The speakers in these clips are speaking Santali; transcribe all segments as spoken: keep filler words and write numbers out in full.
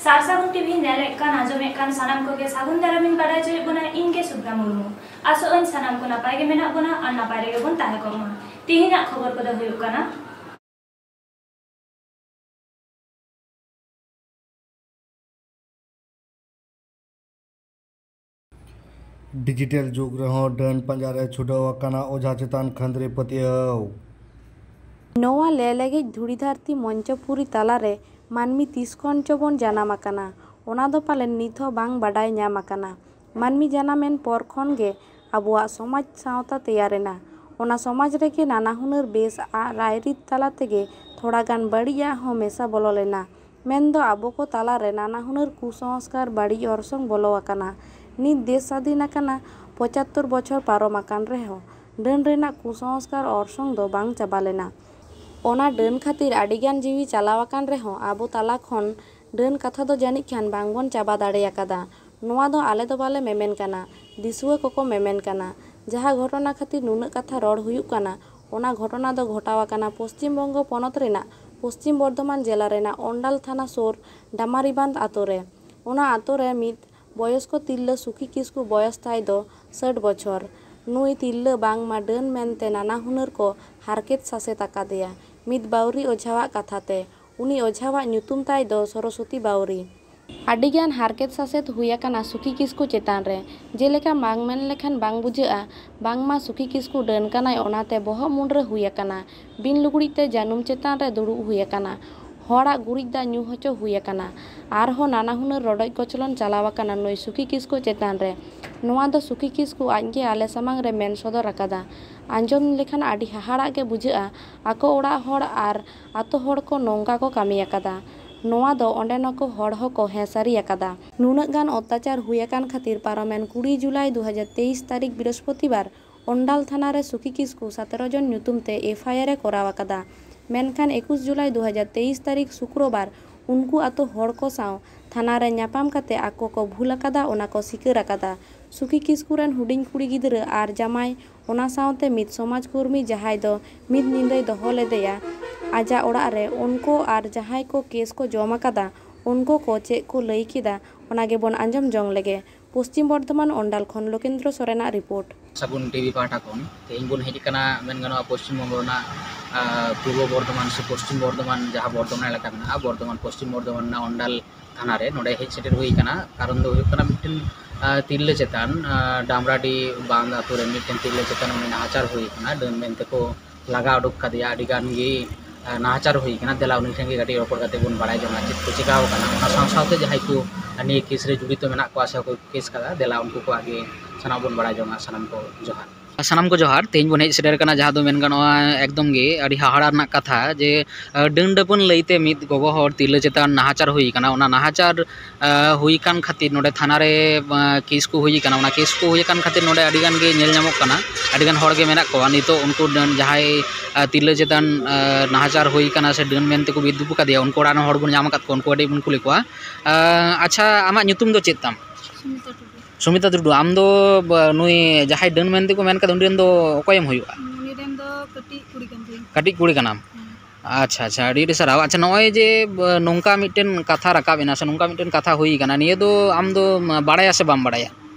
ᱥᱟᱨᱥᱟᱜᱩᱱ ᱴᱤᱵᱷᱤ ᱧᱮᱞᱮᱫ ᱠᱟᱱ, ᱟᱸᱡᱚᱢᱮᱫ ᱠᱟᱱ ᱥᱟᱱᱟᱢ ᱠᱚᱜᱮ ᱥᱟᱹᱜᱩᱱ ᱫᱟᱨᱟᱢᱤᱧ ᱵᱟᱰᱟᱭ ᱦᱚᱪᱚᱭᱮᱫ ᱵᱚᱱᱟ᱾ ᱤᱧ ᱜᱮ ᱥᱩᱵᱷᱨᱟ ᱢᱩᱨᱢᱩ᱾ ᱟᱥᱚᱜ ᱟᱹᱧ ᱥᱟᱱᱟᱢ ᱠᱚ ᱱᱟᱯᱟᱭ ᱜᱮ ᱢᱮᱱᱟᱜ ᱵᱚᱱᱟ ᱟᱨ ᱱᱟᱯᱟᱭ ᱨᱮᱜᱮ ᱵᱚᱱ ᱛᱟᱦᱮᱸ ᱠᱚᱜ ᱢᱟ᱾ ᱛᱤᱦᱤᱧᱟᱜ ᱠᱷᱚᱵᱚᱨ ᱠᱚᱫᱚ ᱦᱩᱭᱩᱜ ᱠᱟᱱᱟ᱾ ᱰᱤᱡᱤᱴᱮᱞ ᱡᱩᱜᱽ ᱨᱮᱦᱚᱸ ᱰᱟᱹᱱ ᱯᱟᱸᱡᱟ ᱨᱮ ᱪᱷᱩᱰᱟᱹᱣ ᱟᱠᱟᱱᱟ ᱚᱡᱷᱟ ᱪᱮᱛᱟᱱ ᱠᱷᱟᱹᱱᱫᱽᱨᱤ ᱯᱟᱹᱛᱭᱟᱹᱣ᱾ ᱱᱚᱣᱟ ᱞᱮᱞᱮᱜᱮᱡ ᱫᱷᱩᱲᱤ ᱫᱷᱟᱹᱨᱛᱤ ᱢᱚᱧᱪᱚᱯᱩᱨᱤ ᱛᱟᱞᱟᱨᱮ ᱢᱟᱹᱱᱢᱤ ᱛᱤᱥ ᱠᱷᱚᱱ ᱪᱚ ᱵᱚᱱ ᱡᱟᱱᱟᱢ ᱟᱠᱟᱱᱟ, ᱚᱱᱟ ᱫᱚ ᱯᱟᱞᱮᱱ ᱱᱤᱛ ᱦᱚᱸ ᱵᱟᱝ ᱵᱟᱰᱟᱭ ᱧᱟᱢ ᱟᱠᱟᱱᱟ᱾ ᱢᱟᱹᱱᱢᱤ ᱡᱟᱱᱟᱢ ᱮᱱ ᱯᱚᱨ ᱠᱷᱚᱱ ᱜᱮ ᱟᱵᱚᱣᱟᱜ ᱥᱚᱢᱟᱡᱽ ᱥᱟᱶᱛᱟ ᱛᱮᱭᱟᱨ ᱮᱱᱟ᱾ ᱚᱱᱟ ᱥᱚᱢᱟᱡᱽ ᱨᱮᱜᱮ ᱱᱟᱱᱟ ᱦᱩᱱᱟᱹᱨ ᱵᱮᱥ ᱟᱜ ᱨᱟᱭᱨᱤᱛ ᱛᱟᱞᱟ ᱛᱮᱜᱮ ᱛᱷᱚᱲᱟ ᱜᱟᱱ ᱵᱟᱹᱲᱤᱡᱟᱜ ᱦᱚᱸ ᱢᱮᱥᱟ ᱵᱚᱞᱚ ᱞᱮᱱᱟ᱾ ᱢᱮᱱᱫᱚ ᱟᱵᱚ ᱠᱚ ᱛᱟᱞᱟᱨᱮ ᱱᱟᱱᱟ ᱦᱩᱱᱟᱹᱨ ᱠᱩᱥᱚᱝᱥᱠᱟᱨ ᱵᱟᱹᱲᱤᱡ ᱚᱨᱥᱚᱝ ᱵᱚᱞᱚ ᱟᱠᱟᱱᱟ᱾ ᱱᱤᱛ ᱫᱮᱥ ᱥᱟᱹᱫᱷᱤᱱ ᱟᱠᱟᱱᱟ, ᱯᱚᱸᱪᱟᱛᱛᱳᱨ ᱵᱚᱪᱷᱚᱨ ᱯᱟᱨᱚᱢ ᱟᱠᱟᱱ ᱨᱮᱦᱚᱸ ᱰᱟᱹᱱ ᱨᱮᱱᱟᱜ ᱠᱩᱥᱚᱝᱥᱠᱟᱨ ᱚᱨᱥᱚᱝ ᱫᱚ ᱵᱟᱝ ᱪᱟᱵᱟ ᱞᱮᱱᱟ᱾ ᱚᱱᱟ ᱰᱟᱹᱱ ᱠᱷᱟᱹᱛᱤᱨ ᱟᱹᱰᱤᱜᱟᱱ ᱡᱤᱣᱤ ᱪᱟᱞᱟᱣ ᱟᱠᱟᱱ ᱨᱮᱦᱚᱸ ᱟᱵᱚ ᱛᱟᱞᱟ ᱠᱷᱚᱱ ᱰᱟᱹᱱ ᱠᱟᱛᱷᱟ ᱫᱚ ᱡᱟᱹᱱᱤᱡ ᱠᱷᱟᱱ ᱵᱟᱝᱵᱚᱱ ᱪᱟᱵᱟ ᱫᱟᱲᱮ ᱟᱠᱟᱫᱟ᱾ ᱱᱚᱣᱟ ᱫᱚ ᱟᱞᱮ ᱫᱚ ᱵᱟᱞᱮ ᱢᱮᱢᱮᱱ ᱠᱟᱱᱟ, ᱫᱤᱥᱩᱣᱟᱹ ᱠᱚᱠᱚ ᱢᱮᱢᱮᱱ ᱠᱟᱱᱟ᱾ ᱡᱟᱦᱟᱸ ᱜᱷᱚᱴᱚᱱᱟ ᱠᱷᱟᱹᱛᱤᱨ ᱱᱩᱱᱟᱹᱜ ᱠᱟᱛᱷᱟ ᱨᱚᱲ ᱦᱩᱭᱩᱜ ᱠᱟᱱᱟ, ᱚᱱᱟ ᱜᱷᱚᱴᱚᱱᱟ ᱫᱚ ᱜᱷᱚᱴᱟᱣ ᱟᱠᱟᱱᱟ ᱯᱚᱥᱪᱤᱢ ᱵᱚᱝᱜᱚ ᱯᱚᱱᱚᱛ ᱨᱮᱱᱟᱜ ᱯᱚᱥᱪᱤᱢ ᱵᱚᱨᱫᱷᱚᱢᱟᱱ ᱡᱮᱞᱟ ᱨᱮᱱᱟᱜ ᱚᱱᱰᱟᱞ ᱛᱷᱟᱱᱟ ᱥᱩᱨ ᱰᱟᱢᱟᱨᱤᱵᱟᱸᱫᱷ ᱟᱛᱳ ᱨᱮ᱾ ᱚᱱᱟ ᱟᱛᱳ ᱨᱮ ᱢᱤᱫ ᱵᱚᱭᱚᱥᱠᱚ ᱛᱤᱨᱞᱟᱹ ᱥᱩᱠᱷᱤ ᱠᱤᱥᱠᱩ, ᱵᱚᱭᱚᱥ ᱛᱟᱭ ᱫᱚ ᱥᱟᱹᱴ ᱵᱚᱪᱷᱚᱨ᱾ ᱱᱩᱭ ᱛᱤᱨᱞᱟᱹ ᱵᱟᱝᱢᱟ ᱰᱟᱹᱱ ᱢᱮᱱᱛᱮ ᱱᱟᱱᱟ ᱦᱩᱱᱟᱹᱨ ᱠᱚ ᱦᱟᱨᱠᱮᱛ ᱥᱟᱥᱮᱛ ᱟᱠᱟᱫᱮᱭᱟ ᱢᱤᱫ ᱵᱟᱹᱣᱨᱤ ᱚᱡᱷᱟᱣᱟᱜ ᱠᱟᱛᱷᱟ ᱛᱮ᱾ ᱩᱱᱤ ᱚᱡᱷᱟᱣᱟᱜ ᱧᱩᱛᱩᱢ ᱛᱟᱭ ᱫᱚ ᱥᱚᱨᱚᱥᱚᱛᱤ ᱵᱟᱣᱨᱤ᱾ ᱟᱹᱰᱤᱜᱟᱱ ᱦᱟᱨᱠᱮᱛ ᱥᱟᱥᱮᱛ ᱦᱩᱭ ᱟᱠᱟᱱᱟ ᱥᱩᱠᱷᱤ ᱠᱤᱥᱠᱩ ᱪᱮᱛᱟᱱ ᱨᱮ᱾ ᱡᱮᱞᱮᱠᱟ ᱵᱟᱝ ᱢᱮᱱ ᱞᱮᱠᱷᱟᱱ ᱵᱟᱝ ᱵᱩᱡᱷᱟᱹᱜᱼᱟ, ᱵᱟᱝᱢᱟ ᱥᱩᱠᱷᱤ ᱠᱤᱥᱠᱩ ᱰᱟᱹᱱ ᱠᱟᱱᱟᱭ, ᱚᱱᱟᱛᱮ ᱵᱚᱦᱚᱜ ᱢᱩᱸᱰᱨᱟᱹ ᱦᱩᱭ ᱟᱠᱟᱱᱟ, ᱵᱤᱱ ᱞᱩᱜᱽᱲᱤᱡ ᱛᱮ ᱡᱟᱹᱱᱩᱢ ᱪᱮᱛᱟᱱ ᱨᱮ ᱫᱩᱲᱩᱵ ᱦᱩᱭ ᱟᱠᱟᱱᱟ, ᱦᱚᱲᱟᱜ ᱜᱩᱨᱤᱡ ᱫᱟᱜ ᱧᱩ ᱦᱚᱪᱚ ᱦᱩᱭ ᱟᱠᱟᱱᱟ, ᱟᱨᱦᱚᱸ ᱱᱟᱱᱟ ᱦᱩᱱᱟᱹᱨ ᱨᱚᱰᱚᱡ ᱠᱚᱪᱞᱚᱱ ᱪᱟᱞᱟᱣ ᱟᱠᱟᱱᱟ ᱱᱩᱭ ᱥᱩᱠᱷᱤ ᱠᱤᱥᱠᱩ ᱪᱮᱛᱟᱱ ᱨᱮ᱾ ᱱᱚᱣᱟ ᱫᱚ ᱥᱩᱠᱷᱤ ᱠᱤᱥᱠᱩ ᱟᱡᱜᱮ ᱟᱞᱮ ᱥᱟᱢᱟᱝ ᱨᱮ ᱢᱮᱱ ᱥᱚᱫᱚᱨ ᱟᱠᱟᱫᱟ᱾ ᱟᱸᱡᱚᱢ ᱞᱮᱠᱷᱟᱱ ᱟᱹᱰᱤ ᱦᱟᱦᱟᱲᱟᱜ ᱜᱮ ᱵᱩᱡᱷᱟᱹᱜᱼᱟ᱾ ᱟᱠᱚ ᱚᱲᱟᱜ ᱦᱚᱲ ᱟᱨ ᱟᱛᱳ ᱦᱚᱲ ᱠᱚ ᱱᱚᱝᱠᱟ ᱠᱚ ᱠᱟᱹᱢᱤ ᱟᱠᱟᱫᱟ᱾ ᱱᱚᱣᱟ ᱫᱚ ᱚᱸᱰᱮᱱ ᱠᱚ ᱦᱚᱲ ᱦᱚᱸᱠᱚ ᱦᱮᱸ ᱥᱟᱹᱨᱤ ᱟᱠᱟᱫᱟ᱾ ᱱᱩᱱᱟᱹᱜ ᱜᱟᱱ ᱚᱛᱛᱟᱪᱟᱨ ᱦᱩᱭ ᱟᱠᱟᱱ ᱠᱷᱟᱹᱛᱤᱨ ᱯᱟᱨᱚᱢᱮᱱ ᱠᱩᱲᱤ ᱡᱩᱞᱟᱭ ᱫᱩ ᱦᱟᱡᱟᱨ ᱛᱮᱭᱤᱥ ᱛᱟᱹᱨᱤᱠᱷ ᱵᱨᱤᱦᱚᱥᱯᱚᱛᱤᱵᱟᱨ ᱚᱱᱰᱟᱞ ᱛᱷᱟᱱᱟ ᱨᱮ ᱥᱩᱠᱷᱤ ᱠᱤᱥᱠᱩ ᱥᱟᱛᱮᱨᱚ ᱡᱚᱱ ᱧᱩᱛᱩᱢ ᱛᱮ ᱮᱯᱷ ᱟᱭ ᱟᱨ ᱮ ᱠᱚᱨᱟᱣ ᱟᱠᱟᱫᱟ᱾ ᱢᱮᱱᱠᱷᱟᱱ ᱮᱠᱩᱥ ᱡᱩᱞᱟᱭ ᱫᱩ ᱦᱟᱡᱟᱨ ᱛᱮᱭᱤᱥ ᱛᱟᱹᱨᱤᱠᱷ ᱥᱩᱠᱨᱚᱵᱟᱨ ᱩᱱᱠᱩ ᱟᱛᱳ ᱦᱚᱲ ᱠᱚ ᱥᱟᱶ ᱛᱷᱟᱱᱟ ᱨᱮ ᱧᱟᱯᱟᱢ ᱠᱟᱛᱮ ᱟᱠᱚ ᱠᱚ ᱵᱷᱩᱞ ᱟᱠᱟᱫᱟ, ᱚᱱᱟ ᱠᱚ ᱥᱤᱠᱟᱹᱨ ᱟᱠᱟᱫᱟ᱾ ᱥᱩᱠᱷᱤ ᱠᱤᱥᱠᱩ ᱨᱮᱱ ᱦᱩᱰᱤᱧ ᱠᱩᱲᱤ ᱜᱤᱫᱽᱨᱟᱹ ᱟᱨ ᱡᱟᱢᱟᱭ, ᱚᱱᱟ ᱥᱟᱶᱛᱮ ᱢᱤᱫ ᱥᱚᱢᱟᱡᱽ ᱠᱚᱨᱢᱤ ᱡᱟᱦᱟᱸᱭ ᱫᱚ ᱢᱤᱫ ᱧᱤᱫᱟᱹᱭ ᱫᱚᱦᱚ ᱞᱮᱫᱮᱭᱟ ᱟᱡᱟᱜ ᱚᱲᱟᱜ ᱨᱮ, ᱩᱱᱠᱩ ᱟᱨ ᱡᱟᱦᱟᱸᱭ ᱠᱚ ᱠᱮᱥ ᱠᱚ ᱡᱚᱢ ᱟᱠᱟᱫᱟ, ᱩᱱᱠᱩ ᱠᱚ ᱪᱮᱫ ᱠᱚ ᱞᱟᱹᱭ ᱠᱮᱫᱟ, ᱚᱱᱟ ᱜᱮᱵᱚᱱ ᱟᱸᱡᱚᱢ ᱡᱚᱝ ᱞᱮᱜᱮ᱾ ᱯᱚᱥᱪᱤᱢ ᱵᱚᱨᱫᱷᱚᱢᱟᱱ ᱚᱱᱰᱟᱞ ᱠᱷᱚᱱ ᱞᱳᱠᱮᱱᱫᱨᱚ ᱥᱚᱨᱮᱱᱟᱜ ᱨᱤᱯᱳᱨᱴ᱾ ᱥᱟᱹᱜᱩᱱ ᱴᱤᱵᱷᱤ ᱯᱟᱦᱴᱟ ᱠᱷᱚᱱ ᱛᱮᱦᱮᱧ ᱵᱚᱱ ᱦᱮᱡ ᱟᱠᱟᱱᱟ, ᱢᱮᱱ ᱜᱟᱱᱚᱜᱼᱟ, ᱯᱚᱥᱪᱤᱢ ᱵᱚᱝᱜᱚ ᱨᱮᱱᱟᱜ, ᱟᱸ, ᱯᱩᱨᱵᱚ ᱵᱚᱨᱫᱷᱚᱢᱟᱱ ᱥᱮ ᱯᱚᱥᱪᱤᱢ ᱵᱚᱨᱫᱷᱚᱢᱟᱱ, ᱡᱟᱦᱟᱸ ᱵᱚᱨᱫᱷᱚᱢᱟᱱ ᱮᱞᱟᱠᱟ ᱢᱮᱱᱟᱜᱼᱟ, ᱵᱚᱨᱫᱷᱚᱢᱟᱱ, ᱯᱚᱥᱪᱤᱢ ᱵᱚᱨᱫᱷᱚᱢᱟᱱ ᱨᱮᱱᱟᱜ ᱚᱱᱰᱟᱞ ᱛᱷᱟᱱᱟ ᱨᱮ ᱱᱚᱰᱮ ᱦᱮᱡ ᱥᱮᱴᱮᱨ ᱦᱩᱭ ᱟᱠᱟᱱᱟ᱾ ᱠᱟᱨᱚᱱ ᱫᱚ ᱦᱩᱭᱩᱜ ᱠᱟᱱᱟ, ᱢᱤᱫᱴᱮᱱ, ᱟᱸ, ᱛᱤᱨᱞᱟᱹ ᱪᱮᱛᱟᱱ, ᱟᱸ, ᱰᱟᱢᱨᱟᱰᱤ ᱵᱟᱸᱫᱷ ᱟᱛᱳ ᱨᱮ ᱢᱤᱫᱴᱮᱱ ᱛᱤᱨᱞᱟᱹ ᱪᱮᱛᱟᱱ ᱩᱱᱤ ᱱᱟᱦᱟᱪᱟᱨ ᱦᱩᱭ ᱟᱠᱟᱱᱟ, ᱰᱟᱹᱱ ᱢᱮᱱᱛᱮ ᱠᱚ ᱞᱟᱜᱟ ᱩᱰᱩᱠ ᱠᱟᱫᱮᱭᱟ, ᱟᱹᱰᱤ ᱜᱟᱱ ᱜᱮ, ᱟᱸ, ᱱᱟᱦᱟᱪᱟᱨ ᱦᱩᱭ ᱟᱠᱟᱱᱟ᱾ ᱫᱮᱞᱟ ᱩᱱᱤ ᱴᱷᱮᱱ ᱜᱮ ᱠᱟᱹᱴᱤᱡ ᱨᱚᱯᱚᱲ ᱠᱟᱛᱮ ᱵᱚᱱ ᱵᱟᱲᱟᱭ ᱡᱚᱝᱟ ᱪᱮᱫ ᱠᱚ ᱪᱤᱠᱟᱣ ᱟᱠᱟᱱᱟ᱾ ᱚᱱᱟ ᱥᱟᱶ ᱥᱟᱶᱛᱮ ᱡᱟᱦᱟᱸᱭ ᱠᱚ ᱱᱤᱭᱟᱹ ᱠᱮᱥ ᱨᱮ ᱡᱚᱲᱤᱛᱚ ᱢᱮᱱᱟᱜ ᱠᱚᱣᱟ ᱥᱮ ᱠᱚ ᱠᱮᱥ ᱠᱟᱫᱟ, ᱫᱮᱞᱟ ᱩᱱᱠᱩ ᱠᱚᱣᱟᱜ ᱜᱮ ᱥᱟᱱᱟᱢ ᱵᱚᱱ ᱵᱟᱲᱟᱭ ᱡᱚᱝᱟ᱾ ᱥᱟᱱᱟᱢ ᱠᱚ ᱡᱚᱦᱟᱨ᱾ ᱥᱟᱱᱟᱢ ᱠᱚ ᱡᱚᱦᱟᱨ᱾ ᱛᱮᱦᱮᱧ ᱵᱚᱱ ᱦᱮᱡ ᱥᱮᱴᱮᱨ ᱟᱠᱟᱱᱟ, ᱡᱟᱦᱟᱸ ᱫᱚ ᱢᱮᱱ ᱜᱟᱱᱚᱜᱼᱟ, ᱮᱠᱫᱚᱢ ᱜᱮ ᱟᱹᱰᱤ ᱦᱟᱦᱟᱲᱟ ᱨᱮᱱᱟᱜ ᱠᱟᱛᱷᱟ ᱡᱮ, ᱟᱸ, ᱰᱟᱹᱱ ᱰᱟᱹᱯᱟᱹᱱ ᱞᱟᱹᱭᱛᱮ ᱢᱤᱫ ᱜᱚᱜᱚ ᱦᱚᱲ ᱛᱤᱨᱞᱟᱹ ᱪᱮᱛᱟᱱ ᱱᱟᱦᱟᱪᱟᱨ ᱦᱩᱭ ᱟᱠᱟᱱᱟ᱾ ᱚᱱᱟ ᱱᱟᱦᱟᱪᱟᱨ, ᱟᱸ, ᱦᱩᱭ ᱟᱠᱟᱱ ᱠᱷᱟᱹᱛᱤᱨ ᱱᱚᱰᱮ ᱛᱷᱟᱱᱟ ᱨᱮ, ᱟᱸ, ᱠᱮᱥ ᱠᱚ ᱦᱩᱭ ᱟᱠᱟᱱᱟ᱾ ᱚᱱᱟ ᱠᱮᱥ ᱠᱚ ᱦᱩᱭ ᱟᱠᱟᱱ ᱠᱷᱟᱹᱛᱤᱨ ᱱᱚᱰᱮ ᱟᱹᱰᱤ ᱜᱟᱱ ᱜᱮ ᱧᱮᱞ ᱧᱟᱢᱚᱜ ᱠᱟᱱᱟ, ᱟᱹᱰᱤ ᱜᱟᱱ ᱦᱚᱲ ᱜᱮ ᱢᱮᱱᱟᱜ ᱠᱚᱣᱟ ᱱᱤᱛᱚᱜ ᱩᱱᱠᱩ ᱰᱟᱹᱱ, ᱡᱟᱦᱟᱸᱭ, ᱟᱸ, ᱛᱤᱨᱞᱟᱹ ᱪᱮᱛᱟᱱ, ᱟᱸ, ᱱᱟᱦᱟᱪᱟᱨ ᱦᱩᱭ ᱟᱠᱟᱱᱟ ᱥᱮ ᱰᱟᱹᱱ ᱢᱮᱱᱛᱮ ᱠᱚ ᱵᱤᱫᱨᱩᱯ ᱟᱠᱟᱫᱮᱭᱟ, ᱩᱱᱠᱩ ᱚᱲᱟᱜ ᱨᱮᱱ ᱦᱚᱲ ᱵᱚᱱ ᱧᱟᱢ ᱟᱠᱟᱫ ᱠᱚᱣᱟ, ᱩᱱᱠᱩ ᱠᱟᱹᱴᱤᱡ ᱵᱚᱱ ᱠᱩᱞᱤ ᱠᱚᱣᱟ᱾ ᱟᱸ, ᱟᱪᱪᱷᱟ, ᱟᱢᱟᱜ ᱧᱩᱛᱩᱢ ᱫᱚ ᱪᱮᱫ ᱛᱟᱢ? ᱥᱩᱢᱤᱛᱟ ᱴᱩᱰᱩ᱾ ᱥᱩᱢᱤᱛᱟ ᱴᱩᱰᱩ, ᱟᱢ ᱫᱚ, ᱵ-, ᱱᱩᱭ ᱡᱟᱦᱟᱸᱭ ᱰᱟᱹᱱ ᱢᱮᱱᱛᱮ ᱠᱚ ᱢᱮᱱ ᱠᱟᱫᱟ, ᱩᱱᱤ ᱨᱮᱱ ᱫᱚ ᱚᱠᱚᱭᱮᱢ ᱦᱩᱭᱩᱜᱼᱟ? ᱩᱱᱤ ᱨᱮᱱ ᱫᱚ ᱠᱟᱹᱴᱤᱡ ᱠᱩᱲᱤ ᱠᱟᱱ ᱛᱤᱧᱟᱹ᱾ ᱠᱟᱹᱴᱤᱡ ᱠᱩᱲᱤ ᱠᱟᱱᱟᱢ? ᱦᱮᱸ᱾ ᱟᱪᱪᱷᱟ, ᱟᱪᱪᱷᱟ, ᱟᱹᱰᱤ ᱟᱹᱰᱤ ᱥᱟᱨᱦᱟᱣ᱾ ᱟᱪᱪᱷᱟ, ᱱᱚᱜᱼᱚᱭ ᱡᱮ, ᱵ-, ᱱᱚᱝᱠᱟ ᱢᱤᱫᱴᱮᱱ ᱠᱟᱛᱷᱟ ᱨᱟᱠᱟᱵ ᱮᱱᱟ ᱥᱮ ᱱᱚᱝᱠᱟ ᱢᱤᱫᱴᱮᱱ ᱠᱟᱛᱷᱟ ᱦᱩᱭ ᱟᱠᱟᱱᱟ, ᱱᱤᱭᱟᱹ ᱫᱚ ᱟᱢ ᱫᱚᱢ ᱵᱟᱲᱟᱭᱟ ᱥᱮ ᱵᱟᱢ ᱵᱟᱲᱟᱭᱟ?